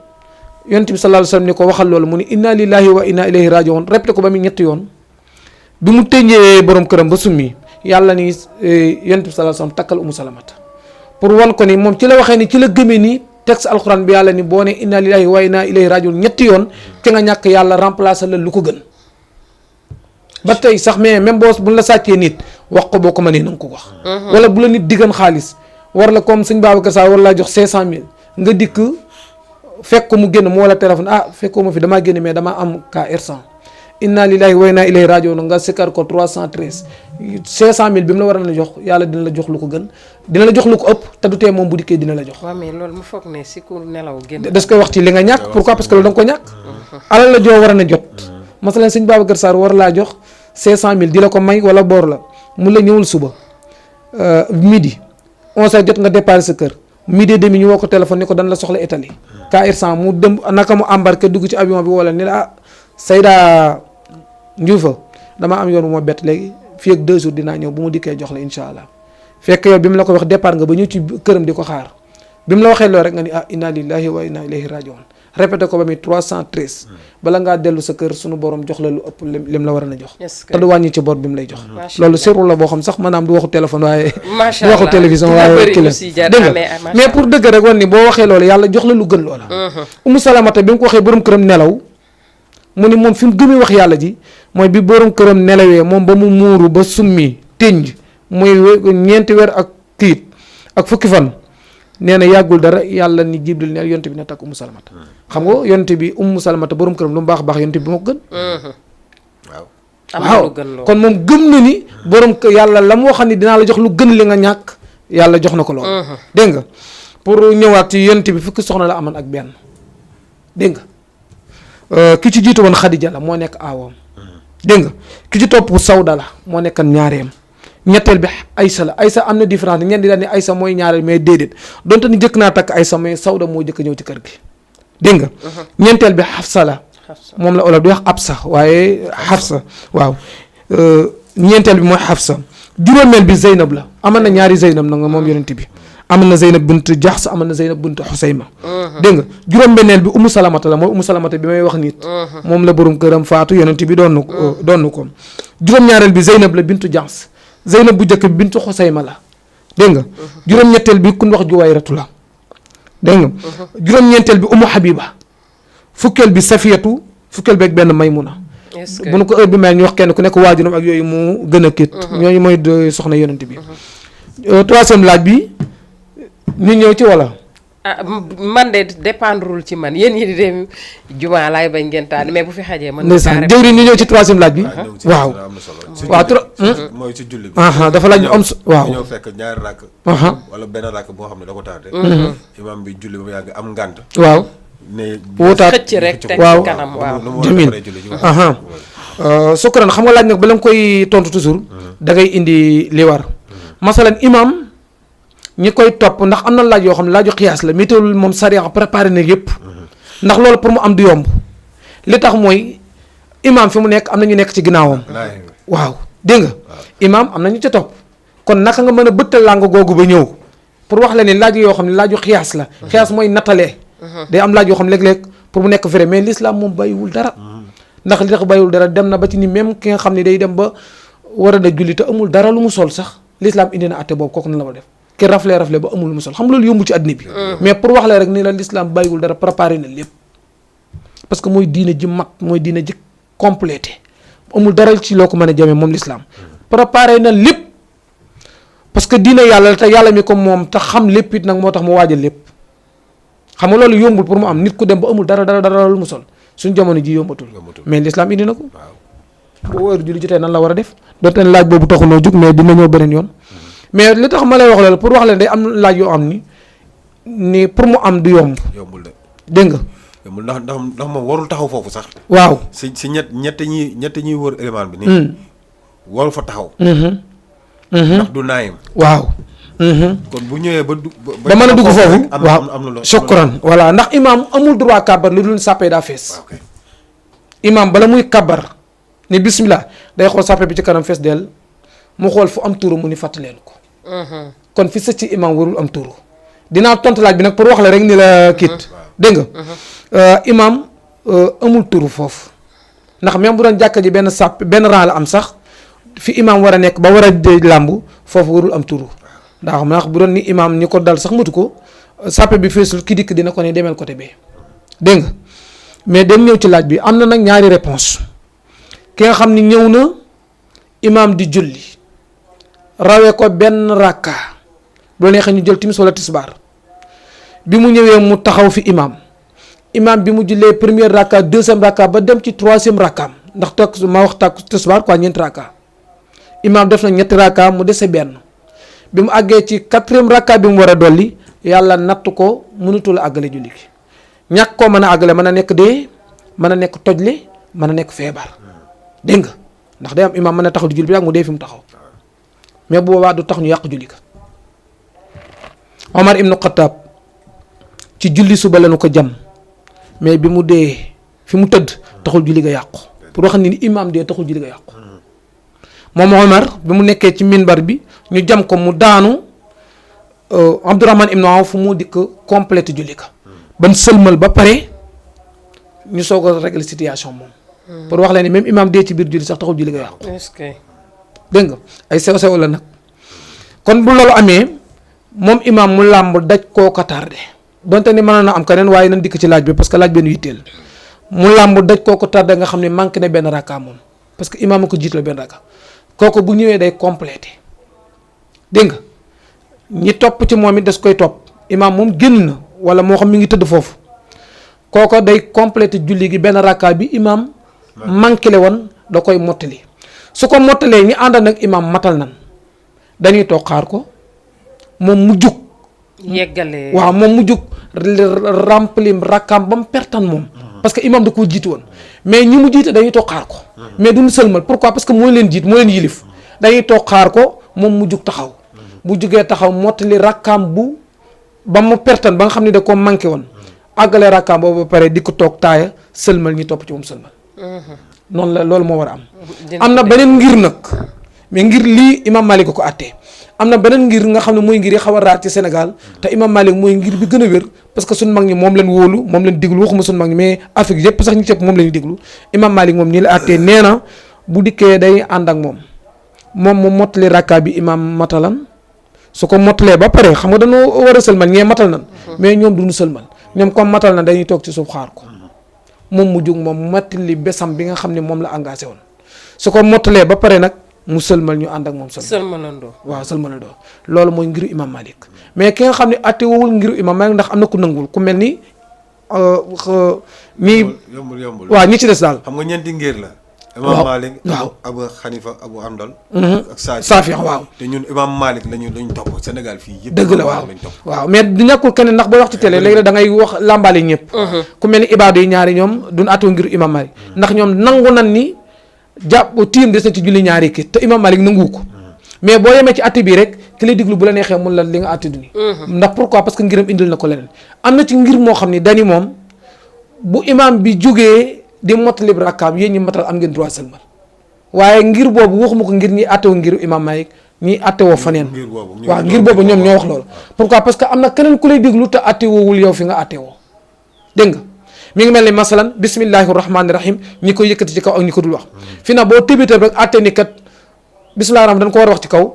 yonent bi sallallahu alayhi wasallam ni ko waxal loolu mu ni inna lillahi wa inna ilayhi rajiun répété ko ba mu ñetti yoon. bi mu tënjee borom këram ba summi yàlla ni yonent bi sallallahu alayhi wasallam takkal Umu Salamata pour wan ko ni moom ci la waxee ni ci la gëmee ni texte alxuraan bi yàlla ni boo ne inna lillahi wa inna ilayhi rajiun ñetti yoon ci nga ñàkk yàlla remplacer la lu ko gën. ba tey sax mais même boo buñ la sàccee nit wax ko boo ko mënee na nga ko wax. wala bu la nit diggan xaalis war la comme sëñ Babacar Sa war laa jox 500000 nga dikk fekk ko mu génn mu wala téléphone fekkoo ma fi damaa génn mais damaa am cas R100 inna lillahi wa inna ilayhi rajiun nga sikkar ko 313 500000 bi mu la war a jox yàlla dina la jox lu ko gën dina la jox lu ko ëpp te du tee moom bu dikkee dina la jox. waaw mais loolu mu foog ne si ku nelaw génn. das koy wax ci li nga ñàkk pourquoi parce que loolu da nga ko ñàkk. alal la joo war a na jot. masalan sëñ Babacar Sarr war laa jox 500000 di la ko may wala boor la mun la ñëwul suba midi 11h jot nga départ sa kër midi et demi ñu woo ko téléphone ni ko dañ la soxla Italie. KR100 mu dem naka mu embarqué dugg ci avion bi wala ni la Seyda Ndioufa dama am yoon bu ma bett léegi fii ak 2 jours dinaa ñëw bu mu dikkee jox la incha allah fekk yow bi mu la ko wax départ nga ba ñëw ci këram di ko xaar bi mu la waxee loolu rek nga ni inna lillahi wa inna ilayhi rajiun répété ko ba muy 313 bala ngaa dellu sa kër sunu borom jox la lu ëpp lim la war a jox. te du wàññi ci bor bi mu lay jox. loolu seetlu la boo xam sax maanaam du waxu téléphone waaye. macha du allah waxu télévision waaye kii la dégg nga mais pour dëgg rek wan ni boo waxee loolu yàlla jox la lu gën loola. Umu Salamata bi mu ko waxee borom këram nelaw mu ni moom fi mu gëmee wax yàlla ji mooy bi borom këram nelawee moom ba mu muuru ba summi tënj muy ñeenti weer ak kiit ak fukki fan nee na yàggul dara yàlla ni Jibril ne yonte bi na takk Ummu Salamata xam nga yonte bi Ummu Salamata borom këram lu mu baax baax yonte bi moo ko gën waaw kon moom gëm na ni borom kër yàlla la mu waxoon ni dinaa la jox lu gën li nga ñàkk yàlla jox na ko loolu dégg nga pour ñëwaat ci yonte bi fukki soxna la amoon ak benn dégg nga ki ci jiitu woon Xadija la moo nekk aawam dégg nga ki ci topp Sawda la moo nekkan ñaareem ñetteel bi Aysa la Aysa am na différence ñenn di daal ne Aysa mooy ñaareel mais déedéet donte ni jëkk naa takk Aysa mais Sawda moo jëkk ñëw ci kër gi dégg nga ñeenteel bi Xafsa la moom la olof di wax Absa waaye Xafsa waaw ñeenteel bi mooy Xafsa juróomeel bi Zeynab la amoon na ñaari Zeynab na nga moom yonent bi amoon na Zeynab bint Jaxs amoon na Zeynab bint Xusayma dégg nga juróom-benneel bi Ummu Salamata la mooy Ummu Salamata bi may wax nit moom la borom këram faatu yonent bi doon ko juróom-ñaareel bi Zeynab la bintu Jaxs Zeynab bu njëkk bi bintu Xusayma la dégg nga juróom-ñetteel bi kun wax Juwayratu la dégg nga juróom-ñeenteel bi Ummu Habiba fukkeel bi Safiyatu fukkeel bi ak benn Maymuna bu nu ko heure bi may ñu wax kenn ku nekk waajuram ak yooyu mu gën a kit ñooñu mooy soxna yonent bi troisième laaj bi ñu ñëw ci wala man de dépendrul ci man yéen ñi di dem juma laay bañ ngeen taal mais bu fi xajee man ndeysaan jëwriñ ñu ñëw ci troisième laaj bi waaw mooy ci julli bi dafa laaj ñu am waaw ñëw fekk ñaari rakk wala benn rakk boo xam ne da ko tardé imam bi julli ba mu yàgg am ngànt waaw ne wutaat xëcc rek teg ci kanam waaw jamil sukran xam nga laaj nag ba la nga koy tontu toujours da ngay indi li war masalan imam ñi koy topp ndax am na laaj yoo xam ne laaju xiyaas la météo moom sariya préparé na yëpp ndax loolu pour mu am du yomb li tax mooy imam fi mu nekk am na ñu nekk ci ginnaawam waaw dégg nga imam am na ñu ca topp kon naka nga mën a bëttal làng googu ba ñëw pour wax la ne laaj yoo xam ne laaju xiyaas la xiyaas mooy nattalee day am laaj yoo xam ne léeg-léeg pour mu nekk vrai mais l'islam moom bàyyiwul dara ndax li tax bàyyiwul dara dem na ba ci ni même ki nga xam ne day dem ba war a na julli te amul dara lu mu sol sax l'islam indi na atte boobu kooku na la war def ki rafle ba amul lu mu sol xam loolu yombu ci àddina bi mais pour wax la rek ni la l'islam bàyyiwul dara préparé na lépp parce que mooy diine ji mat mooy diine ji complété amul dara ci loo ko mën a jamee moom l'islam préparé na lépp parce que diine yàlla la te yàlla mi ko moom te xam lépp it nag moo tax mu waajal lépp xam nga loolu yombul pour mu am nit ku dem ba amul dara lu mu sol suñ jamono ji yombatul mais l'islam indi na ko boo wër julli jotee nan la war a def doonte ne laaj boobu taxu noo jug mais dina ñëw beneen yoon mais li tax ma lay wax loolu pour wax leen day am laaj yoo am ni pour mu am du yomb yombul de dégg nga yombul ndax moom warul taxaw foofu sax waaw si ñett ñi wër élément bi nii warul fa taxaw ndax du naayam waaw kon bu ñëwee ba mën a dugg foofu waaw shukran voilà ndax imam amul droit kabar lu dul sàppe daa fees imam bala muy kabar ni bismillah day xool sàppe bi ci kanam fees del mu xool fu am turu mu ni fàttaleen ko kon fi sëcc ci imam warul am turu dinaa tontu laaj bi nag pour wax la rek ni la kiit dégg nga imam amul turu foofu ndax même bu doon jàkka ji benn sàpp benn rang la am sax fi imam war a nekk ba war a làmb foofu warul am turu ndax bu doon ni imam ñi ko dal sax matu ko sàppe bi feesul ki dikk dina ko ne demel côté bee dégg nga mais dem ñëw ci laaj bi am na nag ñaari réponse ki nga xam ni ñëw na imam di julli rawee ko benn rakka bu la neexee ñu jël timis wala tisbaar bi mu ñëwee mu taxaw fi imam bi mu jullee première rakka deuxième rakka ba dem ci troisième rakkaam ndax toog ma wax tàkku tisbaar quoi ñeenti rakka imam def na ñetti rakka mu dese benn bi mu àggee ci quatrième rakka bi mu war a dolli yàlla natt ko mënutul a àggale julli gi ñàkk koo mën a àggale mën a nekk dee mën a nekk tojle mën a nekk feebar dégg nga ndax day am imam mën a taxaw di julli bi ak mu dee fi mu taxaw mais bu boobaa du tax ñu yàq julli ka Omar ibnu Xattaab ci julli suba lañu ko jam mais bi mu dee fi mu tëdd taxul julli ga yàqu pour wax ni imam dee taxul julli ga yàqu moom Omar bi mu nekkee ci minbar bi ñu jam ko mu daanu Abdourahman ibnu Awf moo dikk complété julli ka ban sëlmal ba pare ñu soog a régler situation moom pour wax leen ni même imam dee ci biir julli sax taxul julli ga yàqu dégg nga ay sew-sew la nag kon bu loolu amee moom imam mu làmb daj koo ko tardé donte ni mënoon na am keneen waaye nañ dikk ci laaj bi parce que laaj benn yitteel mu làmb daj kooku tardé nga xam ne manqué na benn rakka moom parce que imaam a ko jiit la benn rakka kooku bu ñëwee day complété dégg nga ñi topp ci moom it des koy topp imaam moom génn na wala moo xam mi ngi tëdd foofu kooko day complété julli gi benn rakka bi imaam manqué le woon da koy mottali su ko mottalee ñi ànd nag imaam matal nan dañuy toog xaar ko moom mu jug yeggale waaw moom mu jug remplir rakkaam ba mu pertan moom parce que imaam da koo jiitu woon mais ñi mu jiite dañuy toog xaar ko mais duñu sëlmal pourquoi parce que mooy leen jiit moo leen yilif dañuy toog xaar ko moom mu jug taxaw bu jugee taxaw mottali rakkaam bu ba mu pertan ba nga xam ne da koo manqué woon àggale rakkaam boobu ba pare di ko toog taaya sëlmal ñi topp ci moom sëlmal noonu la loolu moo war a am na beneen ngir nag mais ngir lii imam Malik ko àttee am na beneen ngir nga xam ne mooy ngir yi xaw a raar ci Sénégal te imam Malik mooy ngir bi gën a wér parce que suñ mag ñi moom leen wóolu moom leen déglu waxuma suñ mag ñi mais Afrique yëpp sax ñi ci ëpp moom la ñuy déglu imam Malik moom nii la àttee nee na bu dikkee day ànd ak moom mu mottali rakka bi imam matalan su ko mottalee ba pare xam nga dañoo war a sëlmal ñee matal nan mais ñoom duñu sëlmal ñoom comme matal na dañuy toog ci suuf xaar ko moom mu jug moom mottali besam bi nga xam ne moom la engagé woon su ko mottalee ba pare nag mu sëlmal ñu ànd ak moom sëlmalandoo waaw sëlmalandoo loolu mooy ngiru imam Malik mais ki nga xam ne atte woowul ngiru imam Malik ndax am na ku nanguwul ku mel ni ñii yombul waaw ñi ci des daal xam nga ñeenti ngir la imam Malik waaw Abu Xanifa Abu Andal ak Saafi waaw te ñun imam Malik lañu topp Sénégal fii yëpp dëgg la waaw waaw mais du ñàkkul keneen ndax booy wax ci télé léegi da ngay wax làmbaale ñëpp ku mel ni ibaadu yi ñaari ñoom duñ attoo ngir imam Malik ndax ñoom nangu nan ni jàpp tiim des na ci julli ñaari kii te imam Malik nangu ko mais boo yemee ci atte bii rek ki lay diglu bu la neexee mun la li nga atte du ni ndax pourquoi parce que ngiram indil na ko leneen am na ci ngir moo xam ni dani moom bu imam bi jógee di mottali rakkaam yéen ñi matal am ngeen droit sëlmal waaye ngir boobu waxuma ko ngir ñi attewoo ngiru imam Malik ñi attewoo faneen waaw ngir boobu ñoom ñoo wax loolu pourquoi parce que am na keneen ku lay diglu te attewoowul yow fi nga attewoo dégg nga mi ngi mel ni masalan bismillahi rahmaani rahim ñi koy yëkkati ci kaw ak ñi ko dul wax fi na boo tëbitam rek atte ni kat bismillahi rahmaan dañ ko war a wax ci kaw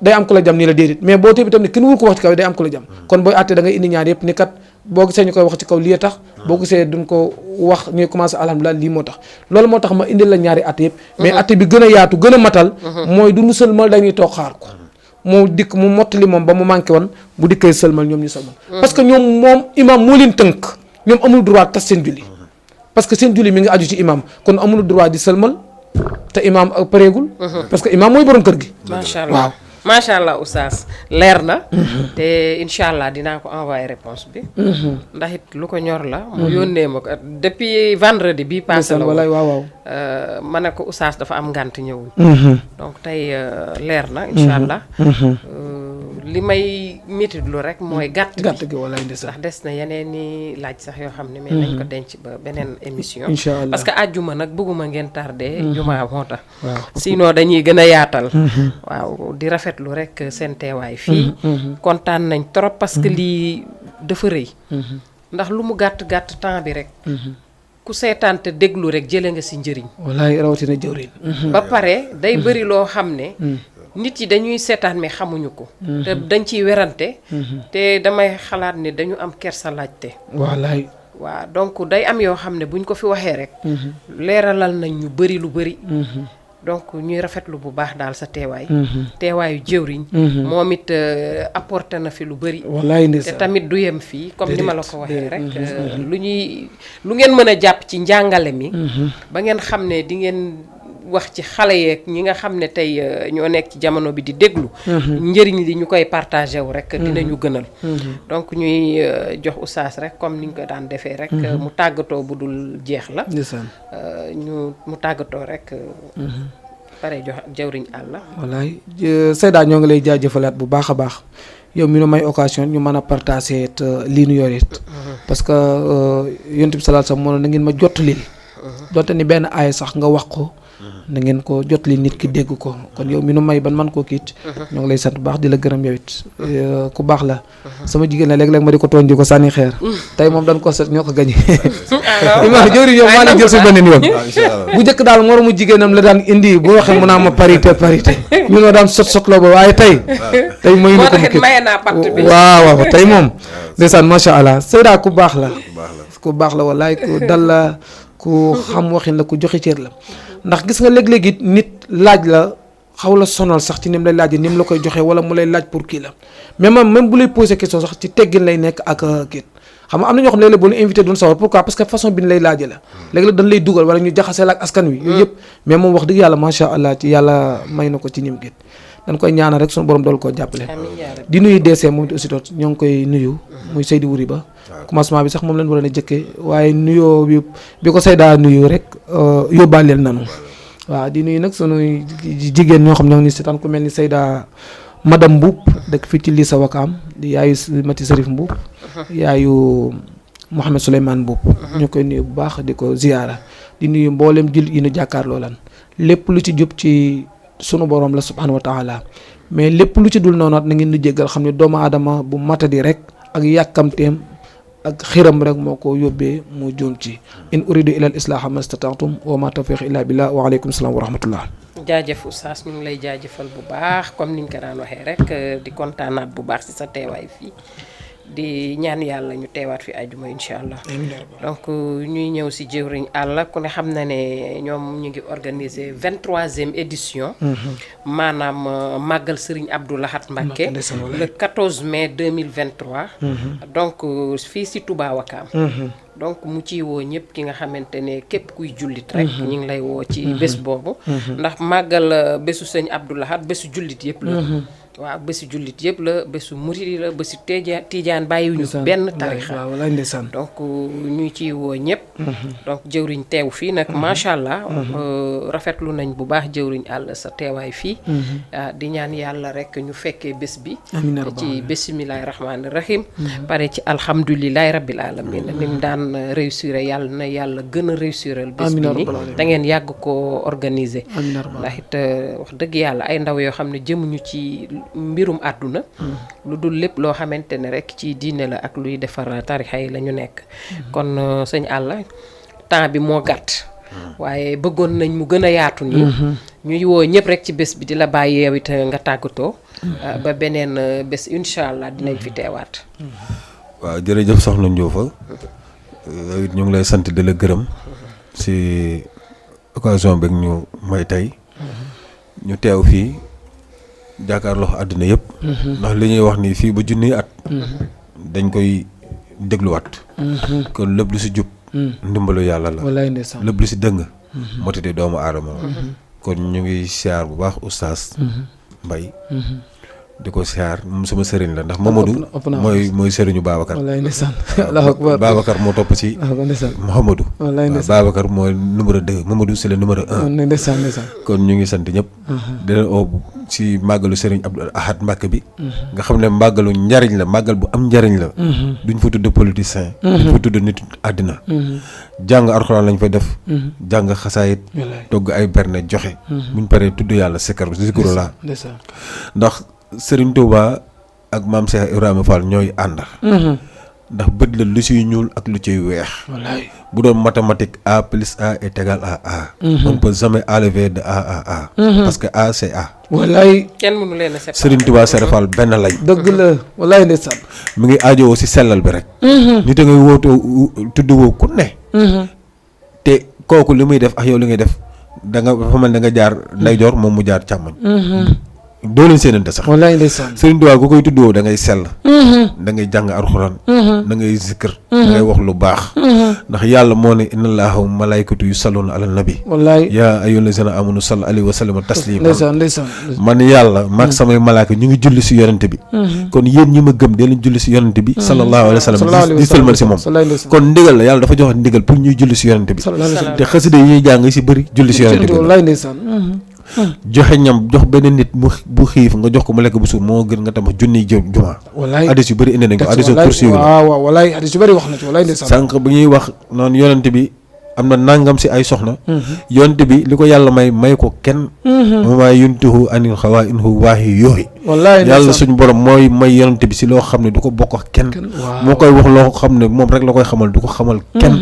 day am ku la jam nii la déedéet mais boo tëbitam ni kenn wul ko wax ci kaw day am ku la jam kon booy atte da ngay indi ñaar yëpp ni kat boo gisee ñu koy wax ci kaw lii tax boo gisee duñ ko wax ñuy commencé alhamdulilah lii moo tax loolu moo tax ma indil la ñaari atte yëpp mais atte bi gën a yaatu gën a matal mooy du ñu sëlmal dañuy toog xaar ko mu dikk mu mottali moom ba mu manqué woon bu dikkee sëlmal ñoom ñu sëlmal parce que ñoom moom imam moo leen tënk ñoom amul droit tas seen julli parce que seen julli mi ngi aju ci imam kon amul droit di sëlmal te imam pareegul parce que imam mooy borom kër gi macha allah waaw macha allah oustaz leer na te incha allah dinaa ko envoyé réponse bi ndax it lu ko ñor la mu yónnee ma ko depuis vendredi bii passé la walaay waaw waaw ma ne ko oustaz dafa am ngànt ñëwul donc tey leer na incha allah li may métitlu rek mooy gàtt gi walaay ndeysaan ndax des na yeneen ni laaj sax yoo xam ne mais nañ ko denc ba beneen émission incha allah parce que àjjuma nag bëgguma ngeen tardé jumaa moo tax sinon dañuy gën a yaatal waaw di rafetlu rek seen teewaay fii kontaan nañ trop parce que lii dafa rëy ndax lu mu gàtt temps bi rek ku seetaan te déglu rek jële nga si njëriñ walaay rawatina jëwriñ ba pare day bëri loo xam ne nit yi dañuy seetaan mais xamuñu ko te dañ ciy werante te damay xalaat ne dañu am kersa laajte walaay waaw donc day am yoo xam ne buñ ko fi waxee rek leeralal nañ ñu bëri lu bëri donc ñuy rafetlu bu baax daal sa teewaay teewaayu jëwriñ moom it apporté na fi lu bëri wallaay te tamit du yem fii comme ni ma la ko waxee rek lu ngeen mën a jàpp ci njàngale mi ba ngeen xam ne di ngeen wax ci xale yeeg ñi nga xam ne tey ñoo nekk ci jamono bi di déglu njëriñ li ñu koy partagé wu rek dinañu gënal donc ñuy jox oustaz rek comme ni ñu ko daan defee rek mu tàggatoo bu dul jeex la mu tàggatoo rek pare jox jawriñ àlla wallaay Seyda ñoo ngi lay jaajëfalaat bu baax a baax yow mi nu may occasion ñu mën a partagé it lii nu yor it parce que yonent bi sallallahu alayhi wasallam moo na ngeen ma jottali donte ni benn aaya sax nga wax ko na ngeen ko jot li nit ki dégg ko kon yow mi nu may ban man koo kiit ñoo ngi lay sant bu baax di la gërëm yow it ku baax la sama jigéen la léeg-léeg ma di ko tooñ di ko sànni xeer tey moom dañ ko set ñoo ko gañe ima jëwri yow maa la jël su beneen yoon bu njëkk daal moromu jigéenam la daan indi bu waxee mu naa ma parité ñu noo daan sotloo ba waaye tey mayu na ko mu kii waaw tey moom ndeysaan macha allah Seyda ku baax la wallaay ku dal la ku xam waxin la ku joxe cër la ndax gis nga léeg-léeg it nit laaj la xaw la sonal sax ci ni mu lay laajee ni mu la koy joxe wala mu lay laaj pour kii la même bu lay poser question sax ci teggin lay nekk ak kii xam nga am na ñoo xam ne léeg-léeg bu ñu invité doon sawar pourquoi parce que façon bi ñu lay laajee la léeg-léeg dañ lay dugal wala ñu jaxaseel ak askan wi yooyu yëpp mais moom wax dëgg yàlla macha allah ci yàlla may na ko ci ñim gét dañ koy ñaanal rek suñu borom dool koo jàppale di nuyu DC moom aussi toot ñoo ngi koy nuyu muy Seydi Wuri Ba commencement bi sax moom lañ waroon a jëkkee waaye nuyoo bi ko Seyda nuyu rek yóbbaaleel nanu waaw di nuyu nag sunuy jigéen ñoo xam ñoo ngi ni seetaan ku mel ni Seyda madame Mbuub dëkk fii ci Lissa Wakaam di yaayu Mati Sarif Mbuub yaayu Mouhamed Souleymane Mbuub ñu koy nuyu bu baax di ko ziyaara di nuyu mboolem jul yi nu jàkkaarloo lan lépp lu ci jub ci sunu borom la subhanahu wa taala mais lépp lu ci dul noonu na ngeen nu jéggal xam ne doomu aadama bu matadi rek ak yàkkamteem ak xiram rek moo ko yóbbee mu juum ci in uridu ila al islaha ma stata'tum wa ma tawfiq illa billah wa aleykum salaam wa rahmatullah jaajëf Oustaz ñu ngi lay jaajëfal bu baax comme niñ ko daan waxee rek di kontaanaat bu baax ci sa teewaay fii di ñaan yàlla ñu teewaat fi àjjuma incha allah donc ñuy ñëw si jëwriñ àlla ku ne xam na ne ñoom ñu ngi organiser 23e édition maanaam màggal Serigne Abdou Lahad Mbacké le 14 mai 2023 donc fii si Touba Wakaam donc mu ciy woo ñëpp ki nga xamante ne képp kuy jullit rek ñu ngi lay woo ci bés boobu ndax màggal bésu sëñ Abdou Lahad bésu jullit yëpp la waaw bésu jullit yëpp la bésu murid la bésu tiijaan bàyyiwuñu benn tarixa donc ñu ciy woo ñëpp donc jëwriñ teew fii nag macha allah rafetlu nañ bu baax jëwriñ àll sa teewaay fii di ñaan yàlla rek ñu fekkee bés bi ci bismillahi rahmaani rahim pare ci alhamdulilahi rabbil alamin ni mu daan réussir yàlla na yàlla gën a réussiral bés bi ni da ngeen yàgg ko organiser ndax it wax dëgg yàlla ay ndaw yoo xam ne jëmuñu ci mbirum àdduna lu dul lépp loo xamante ne rek ci diine la ak luy defar tarixa yi la ñu nekk kon sëñ Alla temps bi moo gàtt waaye bëggoon nañ mu gën a yaatu nii ñuy woo ñëpp rek ci bés bi di la bàyyi yow it nga tàggatoo ba beneen bés incha allah dinañ fi teewaat waaw jërëjëf soxna Ndiofa yow it ñu ngi lay sant di la gërëm si occasion bi ñu may tey ñu teew fii jàkkaarloo àdduna yëpp ndax li ñuy wax ni fii ba junniy at dañ koy dégluwaat kon lépp lu si jub ndimbalu yàlla la lépp lu si dëng motite doomu aadama la kon ñu ngi siyaar bu baax oustaz Mbaye di ko siyaar moom sama sëriñ la ndax Mamadou mooy sëriñu Babacar Babacar moo topp ci Mouhamadou Babacar mooy numéro 2 Mamadou c'est le numéro 1 kon ñu ngi sant ñëpp di leen oo ci màggalu sëriñ Abdou Lahad Mbacké bi nga xam ne màggalu njariñ la màggal bu am njariñ la duñ fa tudd politicien duñ fa tudd nit àddina jàng alxuraan lañ fay def jàng xasaayit togg ay berne joxe buñ paree tudd yàlla sikkar zikru la ndax Serigne Touba ak maam Cheikh Ibrahima Fall ñooy ànd ndax bët la lu ciy ñuul ak lu ciy weex bu doon mathématique A plus A est égal à A on peut jamais enlever de A à A parce que A c'est A wallaay kenn mënu leen a séparer Serigne Touba Serigne Fall benn lañ dëgg la wallaay ndeysaan mi ngi aajowoo si sellal bi rek nit a ngay wootoo tudd woo ku ne te kooku li muy def ak yow li ngay def da nga fa mel da nga jaar ndeyjoor moom mu jaar càmmoñ doo leen seenante sax wallaay ndeysaan Serigne Touba ku koy tuddoo da ngay sell da ngay jàng alxuraan da ngay zikkër da ngay wax lu baax ndax yàlla moo ne inna allaha wa malaykatu yusalluna ala nabi wallaay yaa ayyuhallazina amanu sallu alayhi wa sallimu taslima ndeysaan man yàlla maag samay malaaka ñu ngi julli si yonente bi kon yéen ñi ma gëm dee leen julli si yonente bi sallallahu alayhi wa sallam di sëlmal si moom kon ndigal la yàlla dafa joxe ndigal pour ñuy julli si yonente bi te xasida yi ñuy jàng si bëri julli si yonente bi wallaay ndeysaan joxe ñam jox benn nit bu xiif nga jox ko mu lekk bu suur moo gën nga tabax junniy juma wallaay hadis yu bëri indi nañ ko hadis kursi yu waaw wallaay hadis yu bëri wax na ci wallaay ndeysaan sànq bi ñuy wax naan yonente bi am na nangam si ay soxna yonente bi li ko yàlla may ko kenn mama yuntuhu anil xawaa inhu waahi yooxi wallaay yàlla suñu borom mooy may yonent bi si loo xam ne du ko bokk ak kenn moo koy wax loo xam ne moom rek la koy xamal du ko xamal kenn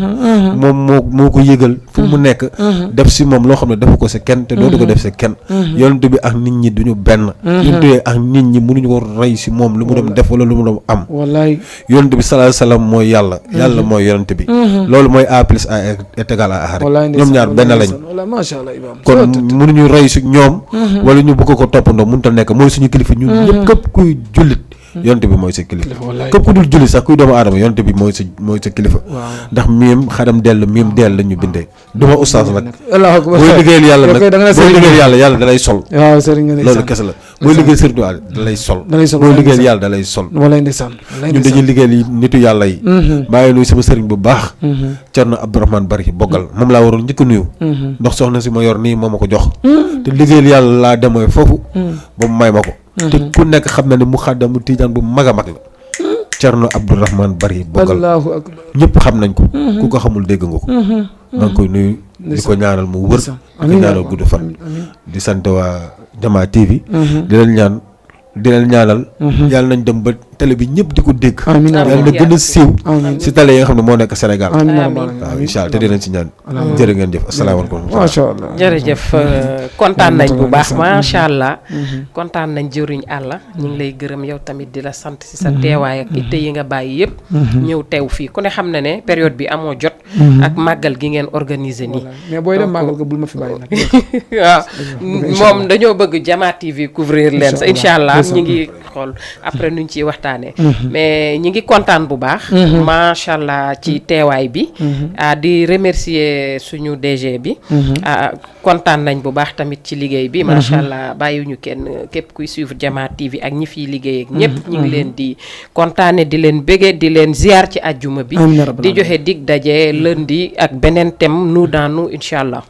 moom moo ko yëgal fu mu nekk def si moom loo xam ne defu ko si kenn te dootu ko def si kenn yonent bi ak nit ñi duñu benn yonent bi ak nit ñi mënuñu ko rey si moom lu mu dem def wala lu mu dem am wallaay yonent bi sallallahu alayhi wasallam mooy yàlla yàlla mooy yonent bi loolu mooy A plus A est égal à A rek ñoom ñaar benn lañ kon mënuñu rey si ñoom wala ñu bëgg ko toppandoo mënut a nekk mooy suñu kilifa ñun ñëpp képp kuy jullit yonte bi mooy sa kilifa képp ku dul jullit sax kuy doomu aadama yonte bi mooy sa kilifa ndax miim xadam dell miim dell la ñu bindee duma ustaas nag booy liggéeyal yàlla nag booy liggéeyal yàlla da lay sol loolu kese la booy liggéeyal sëriñ Tuubaa da lay sol booy liggéeyal yàlla da lay sol ñun dañuy liggéeyal nitu yàlla yi maa ngi nuyu sama sëriñ bu baax Cerno Abdourahmane Bari boggal moom laa waroon njëkk a nuyu ndax soxna si ma yor nii moo ma ko jox te liggéeyal yàlla laa demee foofu ba mu may ma ko te ku nekk xam na ne mu xaddamu tiijaan bu mag a mag la Cerno Abdourahmane Bari boggal ñëpp xam nañ ko ku ko xamul dégg nga ko maa ngi koy nuyu di ko ñaanal mu wër di ko ñaanal gudd fan di sant waa Jama TV di leen ñaanal yàlla nañ dem ba télé bi ñëpp di ko dégg yàlla na gën a siiw si télé yi nga xam ne moo nekk Sénégal waaw incha allah te dinañ si ñaan jërë ngeen jëf asalaamaaleykum macha allah jërëjëf kontaan nañ bu baax macha allah kontaan nañ jëriñ àlla ñu ngi lay gërëm yow tamit di la sant si sa teewaay ak itte yi nga bàyyi yëpp ñëw teew fii ku ne xam na ne période bi amoo jot ak màggal gi ngeen organiser nii mais booy dem màggal ko bul ma fi bàyyi nag waaw moom dañoo bëgg Jama TV couvrir leen sa incha allah ñu ngi xool après nuñ ciy waxtaanee mais ñi ngi kontaan bu baax macha allah ci teewaay bi di remercier suñu DG bi kontaan nañ bu baax tamit ci liggéey bi macha allah bàyyiwuñu kenn képp kuy suivre Jama TV ak ñi fiy liggéey ak ñëpp ñu ngi leen di kontaane di leen bége di leen ziar ci àjjuma bi di joxe dig daje lundi ak beneen thème nous dans nous incha allah